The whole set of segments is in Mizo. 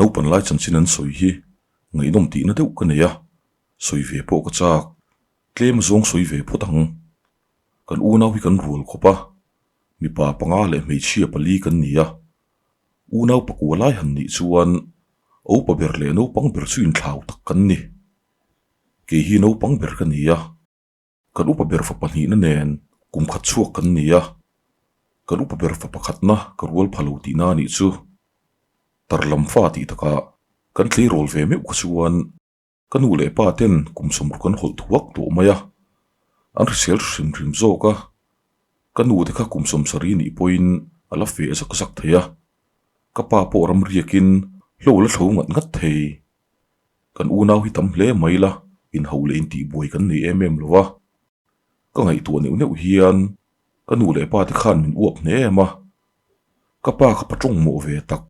Naupan lai chanchin an sawi hi ngaihnawm tihna deuh ka nei a, sawi ve pawh ka chak. Tlem zawng sawi ve phawt ang. Kan unau hi kan rual khawp a, mipa panga leh hmeichhia pali kan ni a. Unau pakua lai han nih chuan upa ber leh naupang ber chu inthlau tak kan ni. Kei hi naupang ber ka ni a. Kan upa ber fa pahnihna nen kum khat chhuak kan ni a, kan upa ber fa pakhatna ka rual pha lo tihna a nih chu. Tar lam fa tih takah kan tleirawl ve meuh kha chuan ka nu leh pa ten kum sawmruk kan hawlh thuak tawh mai a, an hrisel hrim hrim zawk a, ka nu te kha kum sawmsarih nih pawhin a la feh zak zak thei a, ka pa pawh ramriakin hlo la thlo ngat ngat thei. Kan unau hi tam hle mai la, inhauh leh intihbuai kan nei em em lo a. Ka ngaihtuah neuh neuh hian ka nu leh pa te khan min uap hne em a. Ka pa kha patawng mawh ve tak,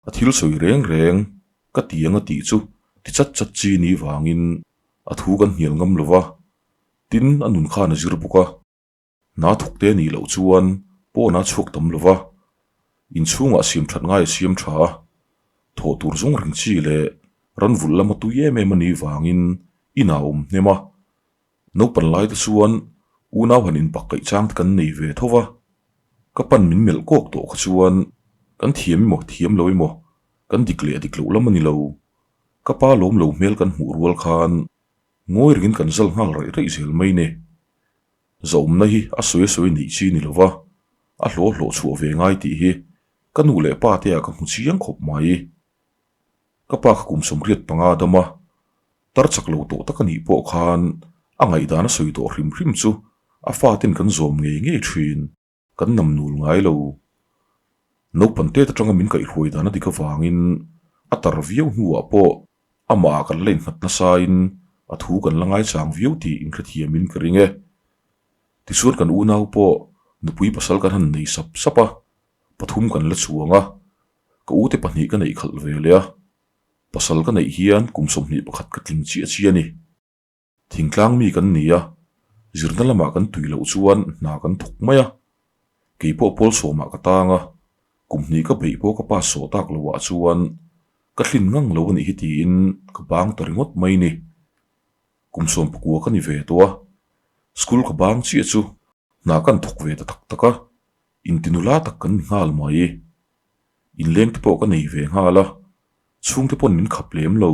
a thil sawi reng reng ka ti ang a tih chu ti chat chat chi ni vangin a thu kan hnial ngam lo va, tin a nun khan a zir bawk a. Hna thawk te nih loh chuan pawn a chhuak tam lo va, inchhungah siam that ngai a siam tha a, thawh tur zawng reng chi leh ran vulh lama tui em em a nih vangin inah a awm hnem a. Naupan lai te chuan unau han inpak kaih chang te kan nei ve tho va, ka pan min melh kawk tawh kha chuan kan thiam emaw thiam lo emaw kan dik leh dik loh lam a ni lo. Ka pa lawm lo hmel kan hmuh rual khan ngawi rengin kan zal nghal raih raih zel mai ni. Zawmna hi a sawi a sawi nih chi ni lova, a hlawh hlawh chhuah ve ngai tih hi ka nu leh pa te ah ka hmu chiang khawp mai. Ka pa kha kum 85 dam a, tar chak lo tawh tak a nih pawh khan a ngaihdan a sawi tawh hrim hrim chu a faten kan zawm ngei ngei thin. Kan nam nul ngai lo. Naupang tet atanga min kaihhruai dan a dik avangin a tar viau hnuah pawh amah kan la innghat nasain a thu kan la ngaichang viau tih inhrethiamin ka ring e. Tichuan kan unau pawh nupui pasal kan han nei sap sap a, pathum kan la chuang a, ka ute pahnih ka neih khalh ve leh a, pasal ka neih hian kum 21 ka tling chiah chiah a ni. Thingtlang mi kan ni a, zirna lamah kan tui loh chuan hna kan thawk mai a. Kei pawh pawl sawmah ka tang a, kum hnih ka beih pawh ka pass sawh tak loah chuan ka hlin ngang lo a nih hi tiin ka bang ta ringawt mai ni. Kum 19 ka ni ve tawh a, school ka bang chiah chu hna kan thawk ve ta tak tak a, intinula tak kan ni nghal mai. Inleng te pawh ka nei ve nghal a, chhungte pawn min khap lem lo.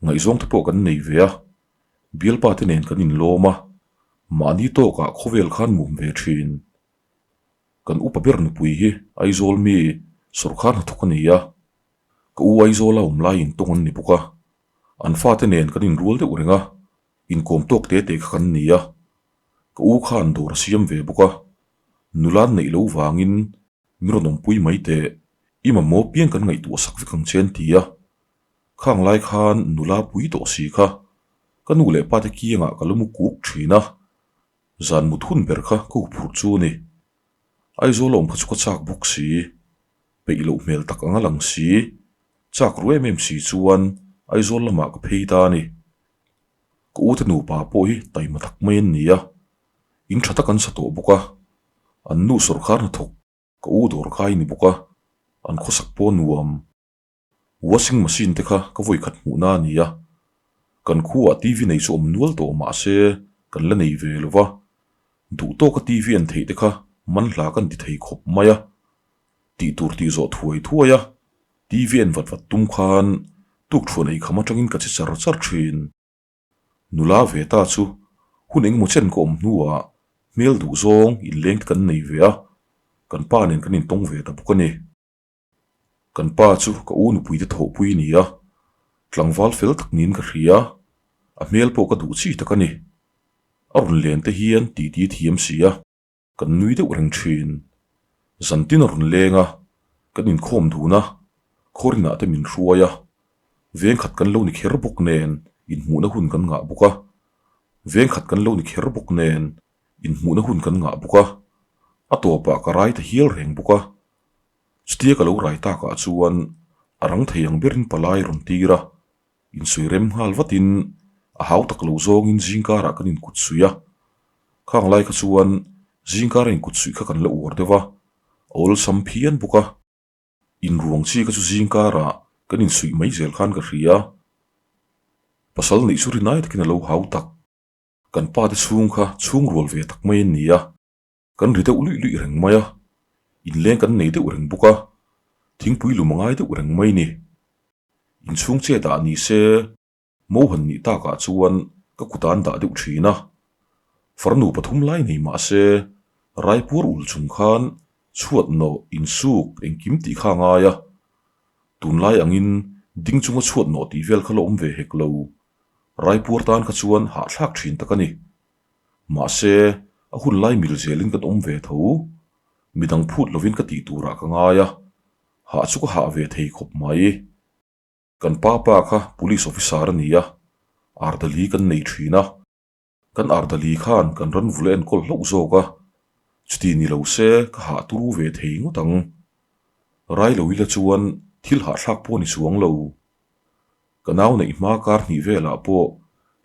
Ngaihzawng te pawh kan nei ve a, bialpa te nen kan inlawm a, mahni tawkah khawvel khan mum ve thin. Kan upa ber nupui hi Aizawl mi sawrkar hnathawk a ni a, ka u Aizawla awm laiin tawng an ni bawk a, an fate nen kan inrual deuh reng a, inkawm tawk te te kha kan ni a, ka u khan dawr a siam ve bawk a, nula an neih loh vangin mi rawn awmpui mai teh, i mamawh piang kan ngaihtuah sak vek ang che an ti a. Khang lai khan nula pui tawh si kha ka nu leh pa te kiangah ka lo mu kuk thin a, zan mut hun ber kha ka huphurh chu a ni. Aizawl a awm kha chu ka chak bawk si, peih loh hmel tak anga lang si, chak ru em em si chuan Aizawl lamah ka phei ta a ni. Ka ute nupa pawh hi taima tak mai an ni a, in tha tak an sa tawh bawk a, an nu sawrkar hnathawk ka u dawr kai ni bawk a, an khawsak pawh nuam. Washing machine te kha ka vawi khat hmuhna a ni a, kan khuaah TV nei chu awm nual tawh mahse kan la nei ve lo va, duh tawka TV an theih te kha man hla kan ti thei khawp mai a, tih tur tih zawh thuai thuai a, TV en vat vat tum khan tukthuan ei kham atangin ka che char char thin. Nula ve ta chu hun engemaw chen ka awm hnuah hmel duh zawng inleng te kan nei ve a, kan pa nen kan intawng ve ta bawk a ni. Kan pa chu ka u nupui te thawhpui a ni a, tlangval fel tak niin ka hria, a hmel pawh ka duh chi tak a ni. A rawn len te hian titi a thiam si a, kan nui deuh reng thin. Zantin a rawn leng a, kan inkhawm dun a, khawrinah te min hruai a, vengkhat kan lo ni kher bawk nen inhmuhna hun kan ngah bawk a, vengkhat kan lo ni kher bawk nen inhmuhna hun kan ngah bawk a, a tawpah ka rai ta hial reng bawk a. Chutia ka lo rai takah chuan a rang thei ang berin palai rawn tir a, insawi rem nghal vatin a hau tak lo zawngin zingkarah kan inkut suih a. Khang lai kha chuan zingkara inkut suih kha kan la uar deuh a, a awlsam phian bawk a. Inruang chi kha chu zingkarah Kan insuih mai zel khan ka hria. Pasal neih chu rinai takin a lo hau tak. Kan pa te chhung kha chhung rual ve tak mai an ni a. Kan ri deuh luih luih reng mai a, inleng kan nei deuh reng bawk a, thingpui lum a ngai deuh reng mai ni. Inchhung che dah ni se, mo han nih takah chuan ka kut an dah deuh thin a. Farnu pathum lai nei mah se, Raipur ul chung khan chhuat nawh insuk engkim tih kha a ngai a. Tunlai angin ding chunga chhuat nawh tih vel kha la awm ve hek lo. Raipur tan kha chuan hahthlak thin tak a ni. Mahse, a hun lai mil zelin kan awm ve tho. Midang phut lovin ka tih turah ka ngai a, hah chu ka hah ve thei khawp mai. Kan pa pa kha police officer a ni a, Ardali kan nei thin a. Kan Ardali khan kan ran vul a enkawl hlauh zawk a, chuti ni lo se ka hah turu ve thei ngawt ang. Rai lo ila chuan thil hahthlak pawh a ni chuang lo. Ka nau neih hma kar hnih velah pawh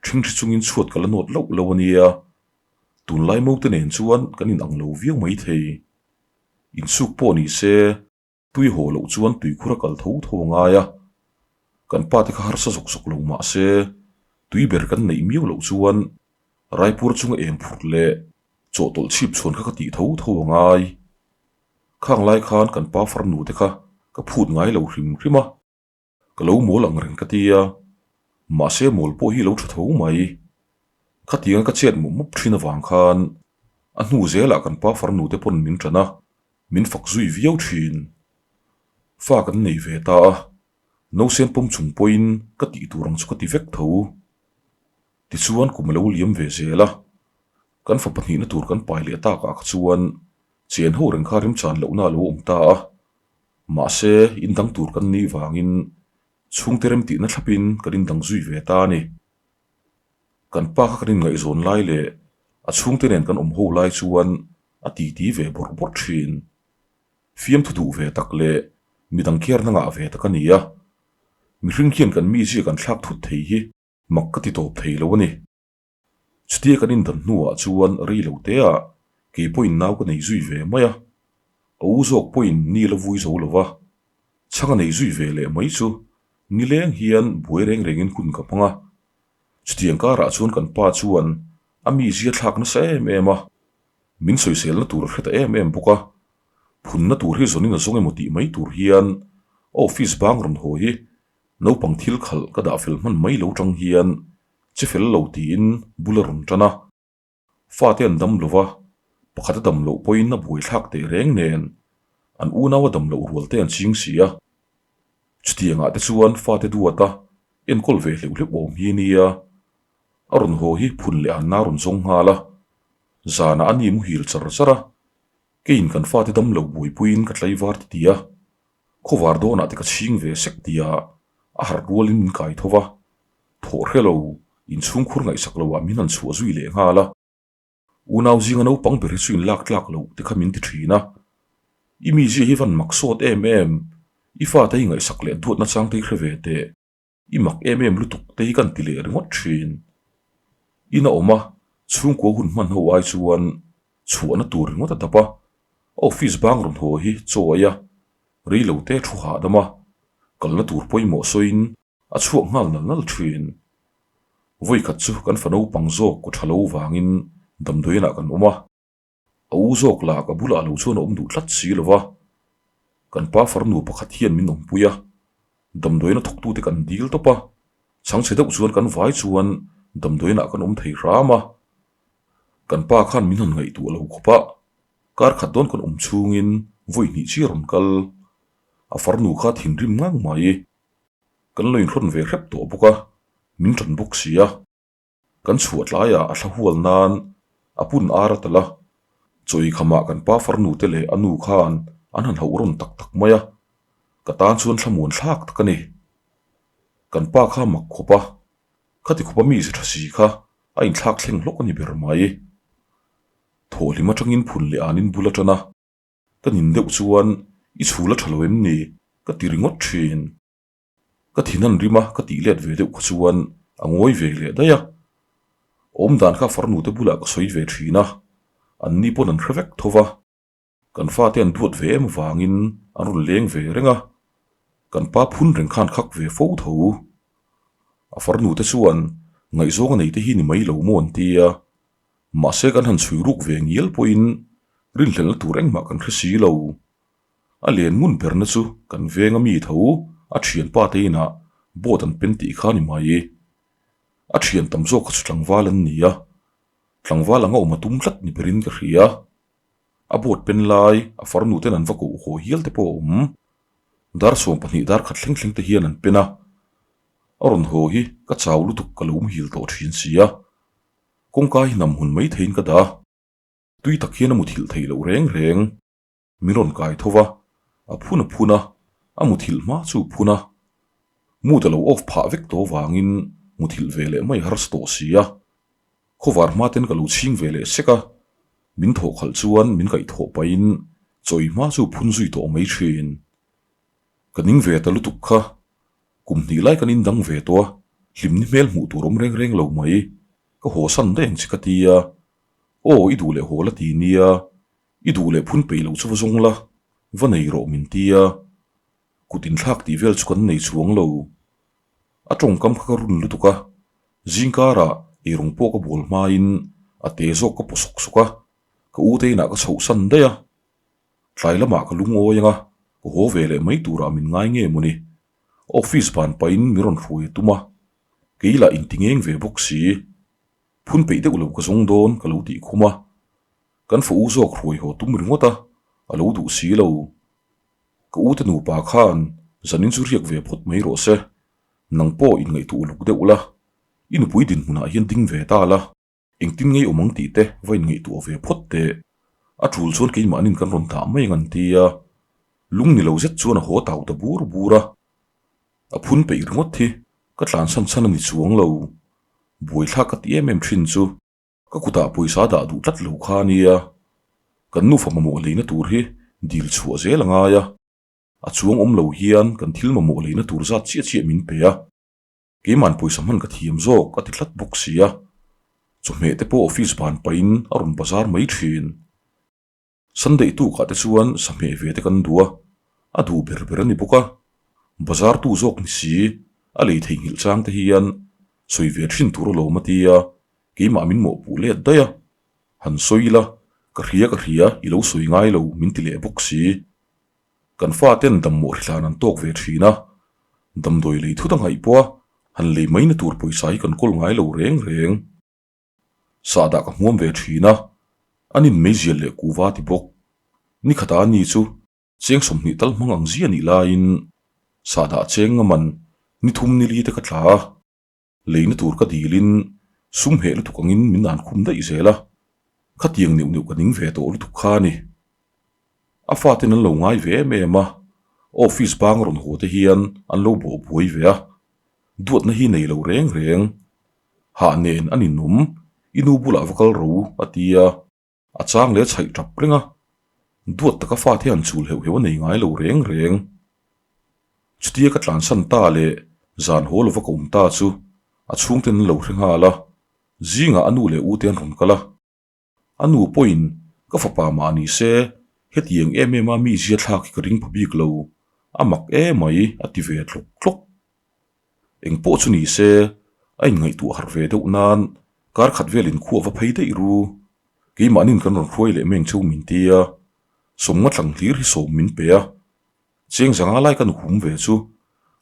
ṭhingṭhi chungin chhuat ka la nawt loh lo a nia. Tunlai mote nen chuan kan inang lo viau maithei. Insuk pawh ni se tui haw loh chuan tuikhur a kal tho tho a ngai a. Kan pa te kha harsa zawk zawk lo mah se tui ber kan neih miau loh chuan Raipur chunga eng phurh leh chawhtawlh chhip chhuan kha ka tih tho tho a ngai. Khang lai khan kan pa farnu te kha ka phut ngai lo hrim hrim a. Ka lo mawl ang reng ka ti a, mahse mawl pawh hi lo tha tho mai. Khatianga ka chet mup mup thin avang khan a hnu zelah kan pa farnu te pawn min tan a, min fak zui viau thin. Fa kan nei ve ta a, nausen pawm chung pawhin ka tih tur ang chu ka ti vek tho. Tichuan kum a lo liam ve zel a, kan fa pahnihna tur kan pai leh takah kha chuan chen ho reng kha remchan lohna a lo awm ta a. Mahse, indang tur kan nih vangin chhungte remtihna thlapin kan indang zui ve ta a ni. Kan pa kha kan inngaihzawn lai leh a chhungte nen kan awm ho lai chuan a titi ve bawrh bawrh thin. Fiamthu duh ve tak leh midang khiarna ngah ve tak a ni a. Mihring hian kan mizia kan thlak thut thei hi mak ka ti tawp thei lo a ni. Chutia kan indan hnuah chuan rei lo te ah kei pawhin nau ka nei zui ve mai a, a u zawk pawhin ni la vui zo lo va, chhang a nei zui ve leh mai chu nileng hian buai reng rengin hun ka hmang a. Chutiang karah chuan kan pa chuan a mizia thlak nasa em em a, min sawiselna tur a hre ta em em bawk a, phunna tur hi zawnin a zawng emaw tih mai tur hian a office bang rawn haw hi naupang thil khalh ka dah fel hman mai lo tang hian Che fel lo tiin bul a rawn tan a, fate an dam lo va, pakhat a dam loh pawhin a buaithlak teh reng nen an unau a dam loh rual te an ching si a. Chutiangah te chuan fate duat a enkawl ve hleuh hleuh awm hi nia, a rawn haw hi phun leh anna a rawn zawng nghal a, zanah a ni muhil char char a, keiin kan fate dam lo buaipuiin ka tlaivar ti ti a, khawvar dawnah te ka chhing ve sek tia a harh rualin min kai tho va. Thawh hre lo, inchhungkhur ngaihsak lo ah min han chhuah zui leh nghal a. Unau zinga naupang ber hi chu in lak tlak loh te kha min ti thin a. I mizia hi van mak sawt em em, i fate hi ngaihsak leh duatna chang te hi hre ve teh, i mak em em lutuk te hi kan ti leh ringawt thin. In a awm a, chhungkua hun hman ho ai chuan chhuahna tur ringawt a dap a, a office bang rawn haw hi chaw ei a, rei lo te thu hahdam a, kalna tur pawimawh sawiin A chhuak nghal nal nal thin. Vawikhat chu kan fa naupang zawk kaw tha lo vangin damdawiinah kan awm a. A u zawk lah ka bulah lo chuan a awm duh tlat si lo va. Kan pa farnu pakhat hian min awmpui a, damdawiina thawktute kan dil tawp a, chhangchhe deuh chuan kan vai chuan damdawiinah kan awm thei hram a. Kan pa khan min han ngaihtuah lo khawp a, kar khat dawn kan awm chhungin vawi hnih chi a rawn kal. A farnu kha thinrim ngang mai. Kan lo inhrawn ve hrep tawh bawk a, min ṭan bawk si a. Kan chhuah tlaiah a thla hual nan a pun ar a tal a, chawi khamah kan pa farnu te leh a nu khan an han hauh rawn tak tak mai a, ka tan chuan thlamuan thlak tak a ni. Kan pa kha mak khawp a, khati khawpa mi ze ṭha si kha a inthlak thleng hlawk a ni ber mai. Thawhhlim aṭangin phun leh anin bul a ṭan a. Ka nin deuh chuan i chhul a tha lo em ni? ka ti ringawt thin. Ka thin an rim a ka tih let ve deuh kha chuan a ngawi ve leh daih a. Awm dan kha farnu te bulah ka sawi ve thin a, an ni pawn an hre vek tho va. Kan fate an duat ve em vangin an rawn leng ve reng a. Kan pa phun reng khan khak ve fo tho. A farnu te chuan ngaihzawng a nei te hi ni mai lo maw an ti a. Mahse kan han chhui ruk ve ngial pawhin rinhlelhna tur engmah kan hre si lo. A len ngun berna chu kan venga mi tho a thianpa te inah boat an pen tih kha ni mai. A thian tam zawk kha chu tlangval an ni a, tlangval anga awm a tum tlat ni berin ka hria. A boat pen lai a farnu ten an va koh haw hial te pawh a awm. Dar 12 dar khat thleng thleng te hian an pen a, a rawn haw hi ka chau lutuk ka lo muhil tawh thin si a, kawngka hi hnam hun mai theiin ka dah a, tui tak hian a muthilh theih loh reng reng. Min rawn kai tho va, a phun a phun a, a muthilh hma chu phun a. Mood a lo off phah vek tawh vangin muthilh ve leh mai harsa tawh si a. Khawvar hma ten ka lo chhing ve leh sek a, min thawh khalh chuan min kaih thawh pahin chawi hma chu phun zui tawh mai thin. Ka ning ve ta lutuk kha, kum hnih lai kan indang ve tawh a, hlimni hmel hmuh tur awm reng reng lo mai, ka haw san daih ang che ka ti a, aw i duh leh haw la ti nia, I duh leh phun peih loh chu va zawng la, va nei rawh min ti a, kut inthlak tih vel chu kan nei chuang lo. A tawngkam kha ka run lutuk a, zingkarah eirawng pawh ka bual hmain a te zawk ka paw sawk sawk a, ka u te inah ka chhohsan daih a. Tlai lamah ka lungawi ang a, ka haw ve leh mai turah min ngai nge mawni. Office ban pahin min rawn hruai a tum a, kei lah inti ngeng ve bawk si. Phun peih deuh lo ka zawng dawn ka lo tih khum a, Kan fa u zawk hruai haw tum ringawt a, a lo duh si lo. Ka u te nupa khan zanin chu riak ve phawt mai rawh se, nang pawh inngaihtuah uluk deuh la, i nupui dinhmunah hian ding ve ta la, engtin ngei awm ang tih te va inngaihtuah ve phawt teh. A tul chuan keimahnin kan rawn dah mai ang an ti a, lung ni lo zet chuan a haw tau ta bur bur a. A phun peih ringawt hi ka tlansan chhan a ni chuang lo, buaithlak ka ti em em thin chu. Ka kutah pawisa dah duh tlat lo kha a nia, kan nufa mamawh leina tur hi dil chhuah zel a ngai a, a chuang awm lo hian kan thil mamawh leina tur zat chiah chiah min pe a, keiman pawisa hman ka thiam zawk a ti tlat bawk si a, chawhmeh te pawh office ban pahin a rawn bazar mai thin. Sunday tukah te chuan sahmeh ve te kan duh a, a duh ber ber a ni bawk a, bazar tu zawk ni si, a lei theihnghilh chang te hian sawi ve thin tur alawm a ti a, keimah min mawhpuh let daih a, han sawi ila, ka hria ka hria i lo sawi ngai lo min ti leh bawk si. Kan faten dammawh hri hlan an tawk ve thin a, damdawi lei thut a ngaih pawh a, han lei maina tur pawisa hi kan kawl ngai lo reng reng. Sahdah ka hmuam ve thin a, an in meizial leh kuva ti bawk. Ni khata a ni chu cheng 20 tal hmang ang zia nih laiin sahdah cheng nga man ni thum ni li te ka tla a, leina tur ka dilin sum heh lutuk angin min an khum daih zel a, khatiang neuh neuh ka ning ve tawh lutuk kha a ni. A faten an lo ngai ve em em a, office bang rawn haw te hian an lo bawh buai ve a, duatna hi nei lo reng reng. Hah nen a ninawm, i nu bulah va kal ro, a ti a, a chang leh a chhaih tap reng a. Duat taka fate han chul heuh heuh a nei ngai lo reng reng. Chutia ka tlansan ta leh zan haw lova ka awm ta chu a chhungten an lo hre nghal a, zingah a nu leh u te an rawn kal a. A nu pawhin ka fapa mah ni se, hetiang em em a mi zia thlak hi ka ring pha bik lo, a mak emai a ti ve tlawk tlawk. Eng pawh chu ni se, a inngaihtuah harh ve deuh nan kar khat velin khua va phei daih ru. Keimahnin kan rawn hruai leh meng cheu min ti a, sawmnga tlang hlir hi sawm min pe a. Cheng zanga lai kan hum ve chu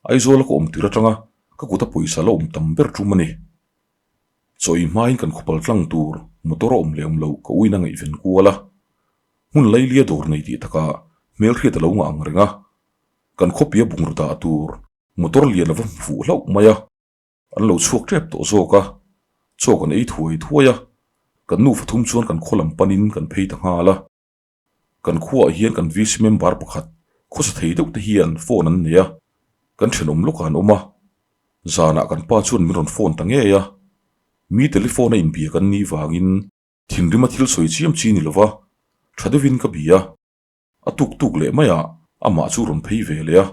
Aizawla ka awm tir atanga ka kuta pawisa la awm tam ber tum a ni. Chawi hmain kan khawpal tlang tur motor a awm leh awm loh ka uina ngaihven kual a. Hmun lailia dawr nei tih takah hmelhriat a lo ngah ang reng a. Kan khawpia bungraw dah tur Motor lian a va hmu fuh hlauh mai a, an lo chhuak tep tawh zawk a, chaw kan ei thuai thuai a, kan nufa thum chuan kan khaw lam panin kan phei ta nghal a. Kan khuaah hian kan VC member pakhat khawsa thei deuh te hian phone an nei a, kan thenawm lawkah an awm a, zanah kan pa chuan min rawn phone ta ngei a, mi telephone a inbia kan nih vangin thinrim a thil sawi chiam chi ni lova tha deuhin ka bia a, a tuk tuk leh maiah amah chu rawn phei ve leh a.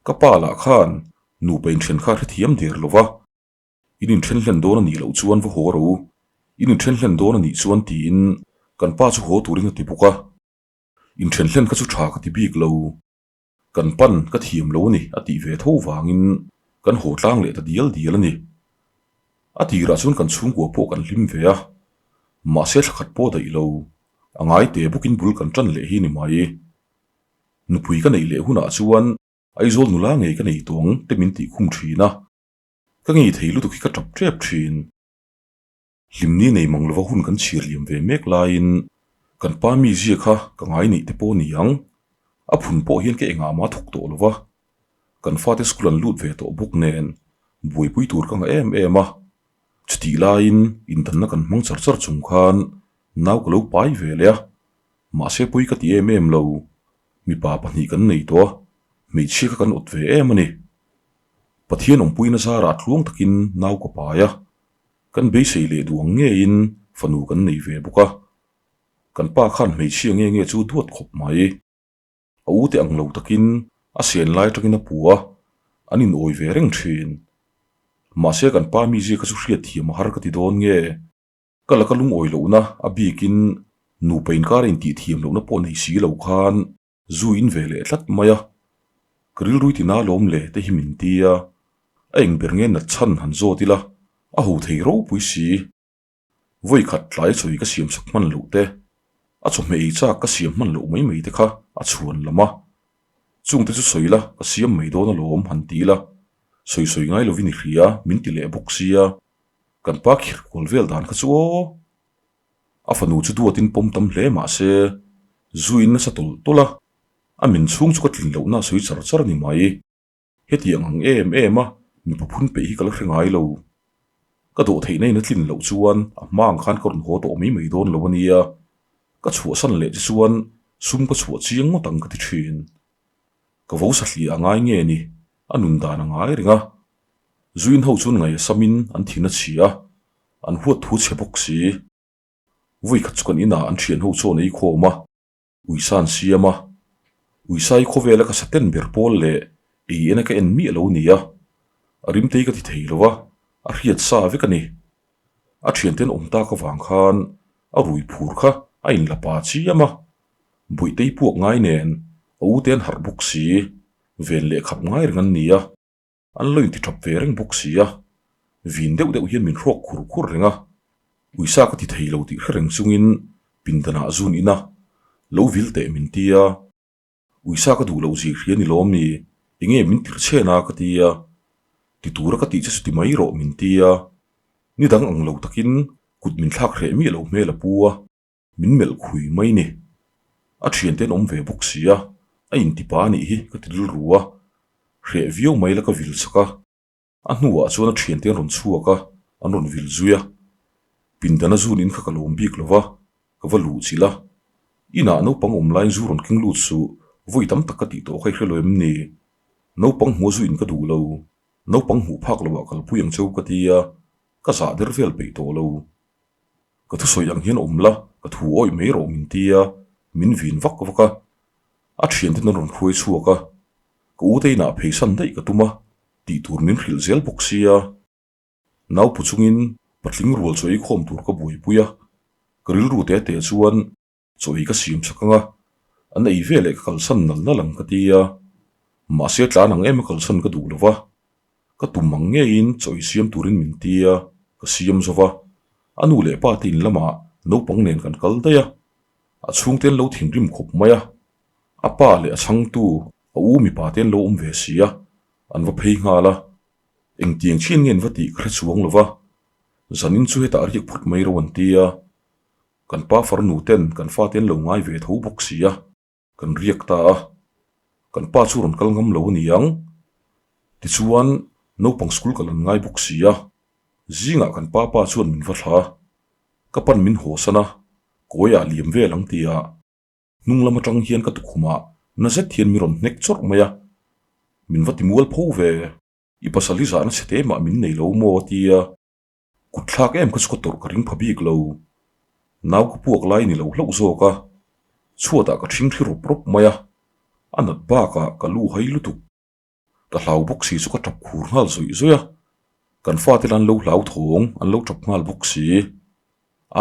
Ka pa lah khan nupa inthen kha hrethiam der lo va, in inthen hlen dawn a nih loh chuan va haw ro, in inthen hlen dawn a nih chuan tiin kan pa chu haw turin a ti bawk a. Inthen hlen kha chu tha ka ti bik lo. Kan pan ka thiam lo a ni a tih ve tho vangin kan haw tlang leh ta dial dial a ni. A tirah chuan kan chhungkua pawh kan hlim ve a, mahse thla khat pawh daih lo, a ngai te bawkin bul kan tan leh hi ni mai. Nupui ka neih leh hunah chuan Aizawl nula ngei ka nei tawng te min tih khum thin a, ka ngei thei lutuk hi ka tap tep thin. Hlimni nei mang lova hun kan chhir liam ve mek laiin kan pa mizia kha ka ngai neih te pawh a ni ang. A phun pawh hian ka engah mah thawk tawh lova, kan fate school an lut ve tawh bawk nen buaipui tur ka ngah em em a. Chutih laiin indanna kan hmang char char chung khan nau ka lo pai ve leh a, mahse pawi ka ti em em lo. Mipa pahnih kan nei tawh a, hmeichhia kha kan awt ve em a ni. Pathian awmpuina zarah tluang takin nau ka pai a, Kan beisei leh duh ang ngeiin fanu kan nei ve bawk a, kan pa khan hmeichhia nge nge chu duat khawp mai. A u te ang lo takin a sen lai atangin a pu a, an inawi ve reng thin. Mahse kan pa mizia kha chu hriat thiam a har ka ti dawn nge? Ka laka lungawi lohna a bikin nupa inkar a intih thiam lohna pawh nei si lo khan Zu in ve leh tlat mai a, ka rilrui tina lawm le te hi min ti a, a eng ber nge nat chhan han zawt ila, a ho thei ropui si. Vawi khat tlai chawi ka siam sak hman loh te, a chawhmeh ei chak ka siam hman loh mai mai te kha a chhuan lam a, chung te chu sawi la ka siam mai dawn alawm han ti ila, sawi sawi ngai lovin i hria min ti leh bawk sia, kan pa khirh kual vel dan kha chu aw. A fanu chu duatin pawm tam hle mah se, zuin nasa tawlh tawlh a, a min chhung chu ka tlin lohna a sawi char char a ni mai. Hetiang ang em em a mipa phun peih hi ka la hre ngai lo. Ka dawh theihna in a tlin loh chuan a hma ang khan ka rawn haw tawh mai mai dawn lo a nia. Ka chhuahsan leh che chuan sum ka chhuah chiang ngawt ang ka ti thin. Ka vo sahliah a ngai nge ni, a nun dan a ngai reng a. Zuin ho chuan ngaih a samin an thin a chhia a, An huat thu chhe bawk si. Vui khat chu kan inah an thian ho chuan ei khawm a, uisa an siam a. Uisa hi khawvela ka saten ber pawl leh ei ena ka en miah lo nia. A rimtei ka ti thei lo a, a hriat sa vek a ni. A thianten awm tak avang khan a rui phur kha a inla pa chiam a. Buihtei puak ngai nen a ute an harh bawk si, ven leh khap ngai reng an ni a. An lo inti tap ve reng bawk si a, vin deuh deuh hian min hrawk khur khur reng a, uisa ka ti thei lo tih hre reng chungin pindanah zun ina lo vil teh min ti a, uisa ka duh loh zir hria ni lawm ni, enge min tirh chhen a ka ti a, ti tura ka tih che chu ti mai rawh min ti a, ni dang ang lo takin kut min thlak hreh miah lo hmel a pu a. Min melh khui mai ni. A thiante an awm ve bawk si a, a intipa a nih hi ka ti rilru a, hreh viau mai la ka vil chak a. A hnuah chuan a thiante an rawn chhuak a, an rawn vil zui a. Pindana zun in kha ka lawm bik lo va, ka va luh chilh a. Inah naupang awm laiin zu rawn keng lut suh, vawi tam tak ka tih tawh kha i hre lo em ni? Naupang hmuh a zu in ka duh lo, naupang hmuh phak loah kalpui ang cheu ka ti a, ka zah der vel peih tawh lo. Ka thusawi ang hian awm la, ka thu awih mai rawh min ti a, min vin vak vak a. A thianten an rawn hruai chhuak a, ka ute inah pheisan daih ka tum a, tih tur min hrilh zel bawk sia. Naupu chungin patling rual chaw ei khawm tur ka buaipui a, ka rilru te te chuan Chaw ei ka siam chak ang a, an ei veleh ka kalsan nal nal ang ka ti a, mahse tlan ang em a kalsan ka duh lo va, ka tum ang ngeiin chaw ei siam turin min ti a, ka siam zo va, a nu leh pa te in lamah naupang nen kan kal daih a, a chhungte an lo thinrim khawp mai a, a pa leh a chhangtu a u mipa te an lo awm ve si a, an va phei nghal a, engtiang chian nge an va tih ka hre chuang lo va, zanin chu hetah riak phut mai ro an ti a. Kan pa farnu ten kan fate an lo ngai ve tho bawk si a, kan riak ta a. Kan pa chu rawn kal ngam lo a ni ang. Tichuan, naupang school kal an ngai bawk si a. Zingah kan pa pa chuan min va thla a, ka pan min haw san a, kawiah liam vel ang ti a. Hnung lam atang hian ka tukhumah na zet hian mi rawn hnek chawrh mai a, min va ti mual pho ve. I pasal hi zahna chhe te mah min nei lo maw a ti a. Kut thlak em kha chu ka tawrh ka ring pha bik lo. Nau ka puak lai ni lo hlauh zawk a, chhuatah ka ṭhing thli rawp rawp mai a, a nat bakah ka lu hai lutuk. Ka hlau bawk si chu ka ṭap khur nghal zawih zawih a, kan fate lah an lo hlau thawng, an lo ṭap nghal bawk si.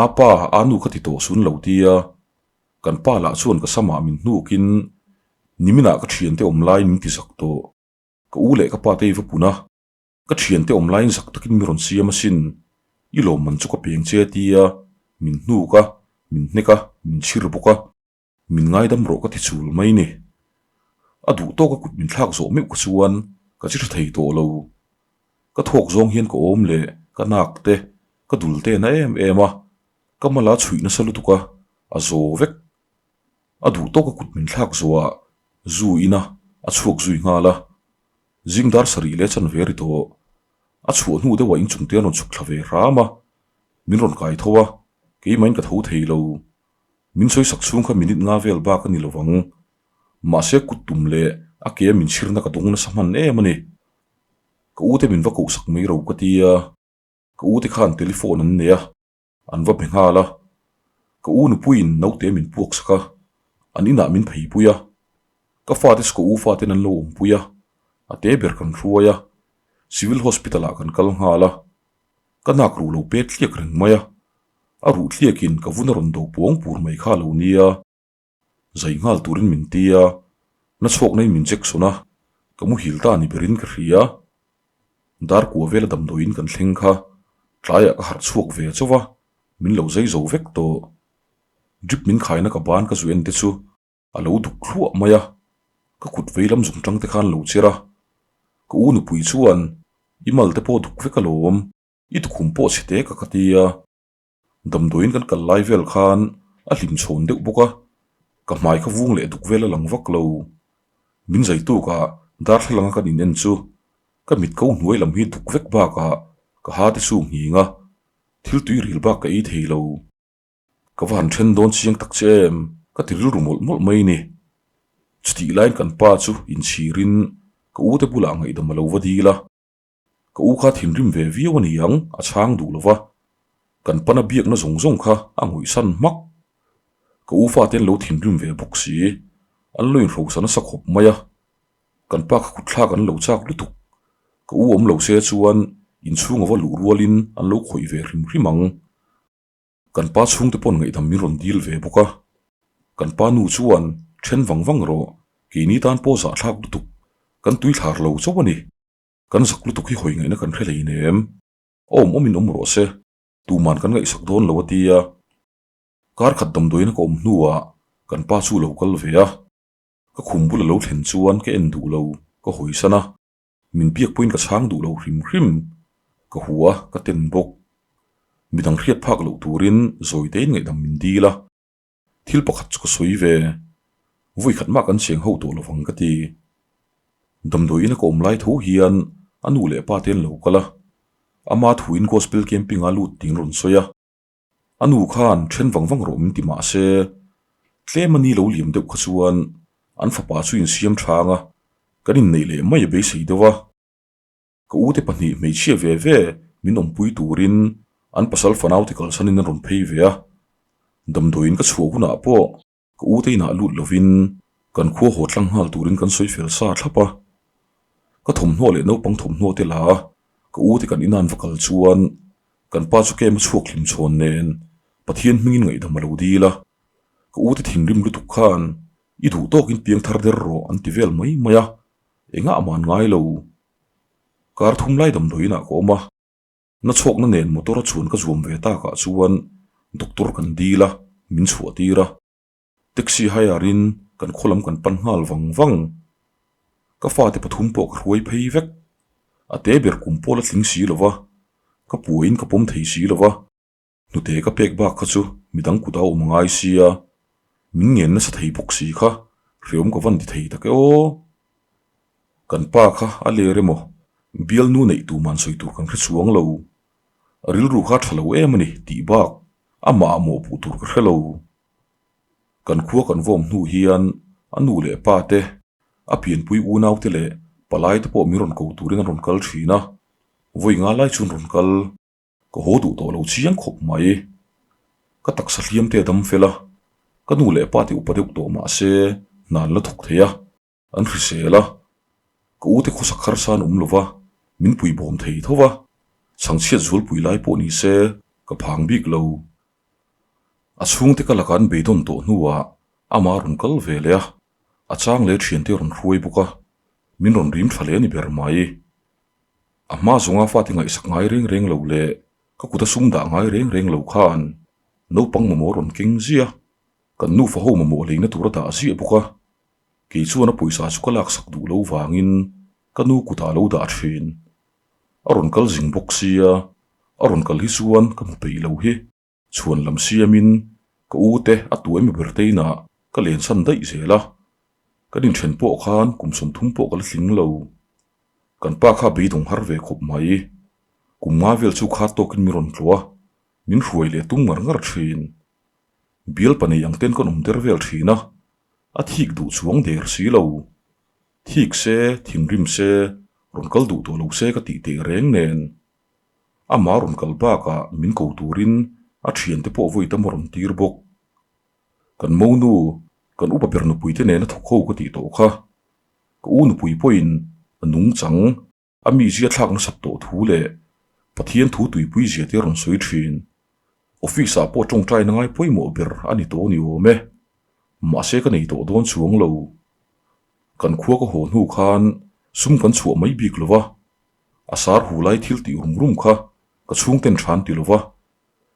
A pa, a nu kha ti tawh sun lo tia, kan pa lah chuan ka samah min hnukin. Niminah ka thiante awm laiin min ti zak tawh. Ka u leh ka pa te i va pun a, ka thiante awm laiin zak takin mi rawn siam asin. I lawmman chu ka peng che a ti a, min hnuk a, min hnek a, min chhir bawk a. Min ngaidam rawh ka ti chul mai ni. A duh tawk a kut min thlak zawh meuh ka chuan ka chi tha thei tawh lo. Ka thawk zawng hian ka awm leh ka nak te, ka dul te na em em a, ka mala chhuih nasa lutuk a, a zaw vek. A duh tawk a kut min thlak zawhah zu ina a chhuak zui nghal a, zing dar sarih leh chanve ri tawh. A chhuah hnu deuhah inchung te an rawn chhuk thla ve hram a, min rawn kai tho a, keimahin ka tho thei lo. Min sawi sak chhung kha minute nga vel bak a ni lo vang. Mahse kut tum leh a ke min chhirna ka dawng nasa hman em a ni. Ka ute min va koh sak mai ro ka ti a, ka ute khan telephone an nei a, an va be nghal a. Ka u nupuiin naute min puak sak a, an inah min pheipui a. Ka fate chu ka u faten an lo awmpui a, a te ber kan hruai a, Civil Hospital ah kan kal nghal a. Ka nak ruh lo pet tliak reng mai a, a ruh tliakin ka vun a rawn do puang pur mai kha a lo nia. Zai nghal turin min ti a, na chhuakna in min check sawn a, ka muhil ta ni berin ka hria. Dar kua vela damdawiin kan thleng kha tlaiah ka harh chhuak ve chauh a, min lo zai zo vek tawh. Drip min khaina ka ban ka zu en te chu a lo duk thluah mai a, ka kut vei lam zung tang te khan lo cher a. Ka u nupui chuan i mal te pawh duk vek alawm, i tukhum pawh chhe te ka ka ti a. Damdawiin kan kal lai vel khan a hlim chhawn deuh bawk a, ka hmai kha vung leh duk vel a lang vak lo. Min zai tukah darthlalang a kan in en chu ka mit ko hnuai lam hi duk vek bakah ka ha te chu nghing a, thil tui ril bak ka ei thei lo. Ka va han then dawn chiang tak che em? Ka ti rilru mawlh mawlh mai ni. Chutih laiin kan pa chu inchhirin ka ute bulah ngaihdam a lo va dil a. Ka u kha thinrim ve viau a ni ang, a chhang duh lo va. Kan pana biakna zawng zawng kha a ngawihsan hmak. Ka u fate an lo thinrim ve bawk si, an lo inhrosa nasa khawp mai a. Kan pa kha kutthlak an lo chak lutuk. Ka u awm lo se chuan inchhung a va luh rualin an lo khawih ve hrim hrim ang. Kan pa chhungte pawn ngaihdam min rawn dil ve bawk a. Kan pa nu chuan then vang vang rawh, keini tan pawh zahthlak lutuk, kan tui thlar lo chauh a ni. Kan zak lutuk hi hawi ngaihna kan hre hlei nem. A awm awmin awm rawh se, tuman kan ngaihsak dawn lo a ti a. Kar khat damdawiina ka awm hnuah kan pa chu lo kal ve a. Ka khum bula lo thlen chuan ka en duh lo, ka hawisan a. Min biak pawhin ka chhang duh lo hrim hrim. Ka hua, ka ten bawk. Midang hriat phak loh turin zawi tein ngaihdam min dil a. Thil pakhat chu ka sawi ve. Vawi khat mah kan cheng ho tawh lovang ka ti. Damdawi ina ka awm lai tho hian a nu leh pa te an lo kal a. Ama thuin Gospel Camping ah lut tiin rawn sawi a. A nu khan then vang vang rawh min ti mah se, tlem a ni lo liam deuh kha chuan an fapa chu insiam thang a, kan inneih leh mai a beisei deuh a. Ka ute pahnih hmeichhia ve ve min awmpui turin an pasal fanaute kalsanin an rawn phei ve a. Damdawiin ka chhuah hunah pawh ka ute inah lut lovin kan khua haw tlang nghal turin kan sawi fel sa thlap a. Ka thawmhnaw leh naupang thawmhnaw te la a, ka ute kan inan va kal chuan kan pa chu kem a chhuak hlim chhawn nen Pathian hmingin ngaihdam a lo dil a. Ka ute thinrim lutuk khan i duh tawkin piang thar der rawh an ti vel mai mai a. Engah man ngai lo. Kar thum lai damdawiinah ka awm a, na chhawkna nen motor a chuan ka zuam ve takah chuan doctor kan dil a, min chhuah tir a. Taxi hire in kan khaw lam kan pan nghal vang vang. Ka fate pathum pawh ka hruai phei vek. A te ber kum pawh la tling si lo va, ka puaiin ka pawm thei si lo va. Hnute ka pek bak kha chu midang kut a awm ngai sia, min ngen nasa thei bawk si kha hreawm ka van ti thei tak e aw. Kan pa kha a ler emaw bialnu neih tuman sawi tur kan hre chuang lo. A rilru kha a tha lo em a ni tih bak amah ah mawhpuh tur ka hre lo. Kan khua kan vawm hnu hian a nu leh pa te, a pianpui unau te leh palai te pawh min rawn ko turin an rawn kal thin a, vawi nga lai chuan rawn kal. Ka haw duh tawh lo chiang khawp mai. Ka taksa hliam te a dam fel a, ka nu leh pa te upa deuh tawh mah se hna an la thawk thei a, an hrisel a. Ka u te khawsak harsa an awm lo va, min pui bawm thei tho va, chhangchhiat zualpui lai pawh ni se ka phang bik lo. A chhungte ka laka an beidawn tawh hnuah amah a rawn kal ve leh a. A chang leh thiante rawn hruai bawk a, min rawn rim tha leh a ni ber mai. A hma zawnga fate ngaihsak ngai reng reng lo leh ka kut a sum dah ngai reng reng lo khan naupang mamawh rawn keng ziah. Kan nufa ho mamawh leina tur a dah ziah bawk a, kei chuan a pawisa chu ka laksak duh lo vangin ka nu kutah a lo dah thin. A rawn kal zing bawk sia, a rawn kal hi chuan ka hmu peih lo hi. Chhuan lam siamin ka u te a tu emaw ber te inah ka len chhan daih zel a, kan inthen pawh khan kum 30 pawh ka la tling lo. Kan pa kha beidawng har ve khawp mai. Kum nga vel chu kha tawkin min rawn tlawh a, min hruai leh tum ngar ngar thin. Bial pa nei ang ten kan awm der vel thin a, a thik duh chuang der si lo. Thik se, thinrim se, rawn kal duh tawh lo se ka tih teh reng nen. Amah rawn kal bakah min ko turin a thiante pawh vawi tam a rawn tir bawk. Kan monu, kan upa ber nupui te nena thawk ho ka tih tawh kha. Ka u nupui pawhin a nungchang, a mizia thlak nasat tawh thu leh Pathian thu tuipui zia te rawn sawi thin. Office ah pawh tawngtaina ngai pawimawh ber a ni tawh ni awm e. Mahse ka nei tawh dawn chuang lo. Kan khua ka haw hnu khan sum kan chhuah mai bik lo va, a sar hu lai thil tih rum rum kha ka chhungten than ti lo va,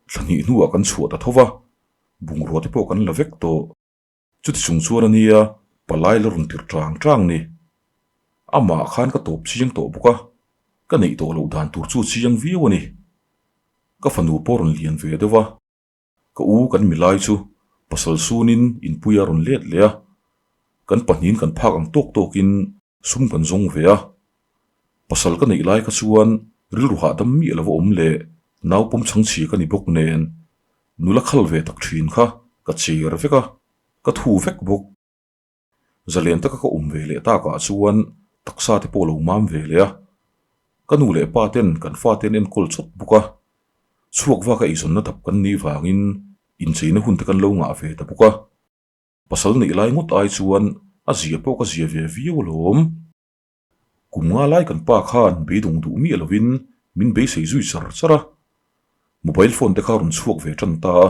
thla hnih hnuah kan chhuah ta tho va, bungrua te pawh kan la vek tawh. Chuti chung chuan a nia palai la rawn tirh tang tang ni. Amah khan ka tawp chiang tawh bawk a, ka neih tawh loh dan tur chu chiang viau a ni. Ka fanu pawh rawn lian ve deuh a, ka u kan milai chu pasal sunin inpui a rawn let leh a, kan pahnihin kan phak ang tawk tawkin sum kan zawng ve a. Pasal ka neih lai kha chuan rilru hahdam miah lo va awm leh naupawm chhangchhia ka ni bawk nen nula khal ve tak thin kha ka cher vek a, ka thu vek bawk. Zalen taka ka awm ve leh takah chuan taksa te pawh lo mam ve leh a, ka nu leh pa ten kan fate an enkawl chawt bawk a, chhuak vaka eizawnna dap kan nih vangin incheina hun te kan lo ngah ve ta bawk a, pasal neih lai ngawt ai chuan a zia pawh ka zia ve viau alawm. Kum nga lai kan pa khan beidawng duh miah lovin min beisei zui char char a, mobile phone te kha rawn chhuak ve tan ta a,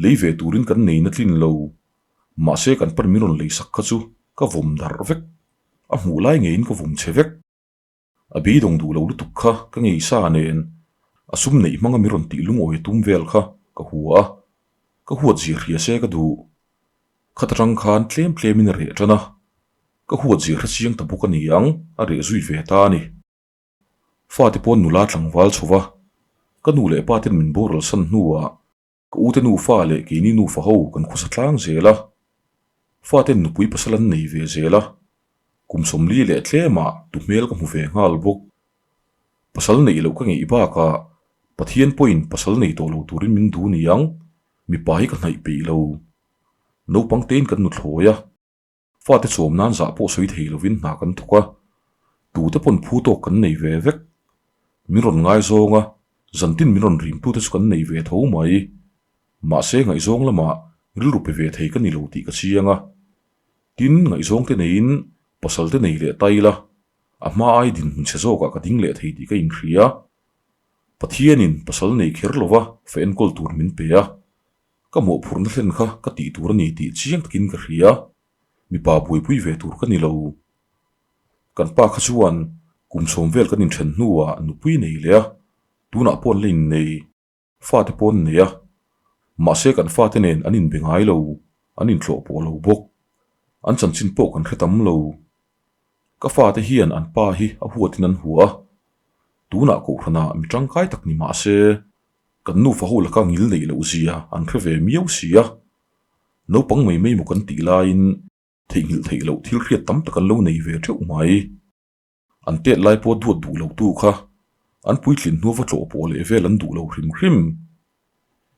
lei ve turin kan nei na tlin lo, mahse kan pan min rawn lei sak kha chu ka vawm darh vek, a hmuh lai ngeiin ka vawm chhe vek. A beidawng duh lo lutuk kha ka ngei sa nen a sum neih hmanga min rawn tih lungawi a tum vel kha ka hua a, ka huat zia hria se ka duh. Khat atang khan tlem tlemin a reh tan a, ka huat zia hre chiang ta bawk a ni ang, a reh zui ve ta a ni. Fate pawn nula tlangval chho va, ka nu leh pa ten min boral san hnuah ka ute nufa leh keini nufa ho kan khawsa tlang zel a, faten nupui pasal an nei ve zel a, kum 40 leh tlemah tu hmel ka hmu ve nghal bawk. Pasal neih loh ka ngeih bakah Pathian pawhin pasal nei tawh lo turin min duh niang, mipa hi ka hnaih peih lo. Naupang tein kan nuthlawi a. Fate chawm nan zah pawh sawi thei lovin hna kan thawk a, tute pawn phu tawk kan nei ve vek. Min rawn ngaizawng a, zantin min rawn rimtute chu kan nei ve tho mai. Mahse ngaihzawng lamah rilru pe ve thei ka ni lo tih ka chiang a. Tin, ngaihzawng te neiin pasal te nei leh ta ila, a hma ai dinhmun chhe zawkah ka ding leh thei tih ka inhria. Pathianin pasal nei kher lova fa enkawl tur min pe a, Ka mawhphurhna hlen kha ka tih tur a ni tih chiang takin ka hria, mipa buaipui ve tur ka ni lo. Kan pa kha chuan kum sawm vel kan inthen hnuah nupui nei leh a, tunah pawh an la innei, fate pawh an nei a. Mahse kan fate nen an inbe ngai lo, an intlawh pawh lo bawk. An chanchin pawh kan hre tam lo. Ka fate hian an pa hi a huatin an hua a, tunah kohhranah mi tangkai tak ni mahse Kan nufa ho laka ngil neih loh zia an hre ve miau si a, naupang mai mai maw kan tih laiin theihnghilh theih loh thil hriat tam tak an lo nei ve teuh mai. An tet lai pawh duat duh lo tu kha an puitlin hnu va tlawh pawh leh vel an duh lo hrim hrim.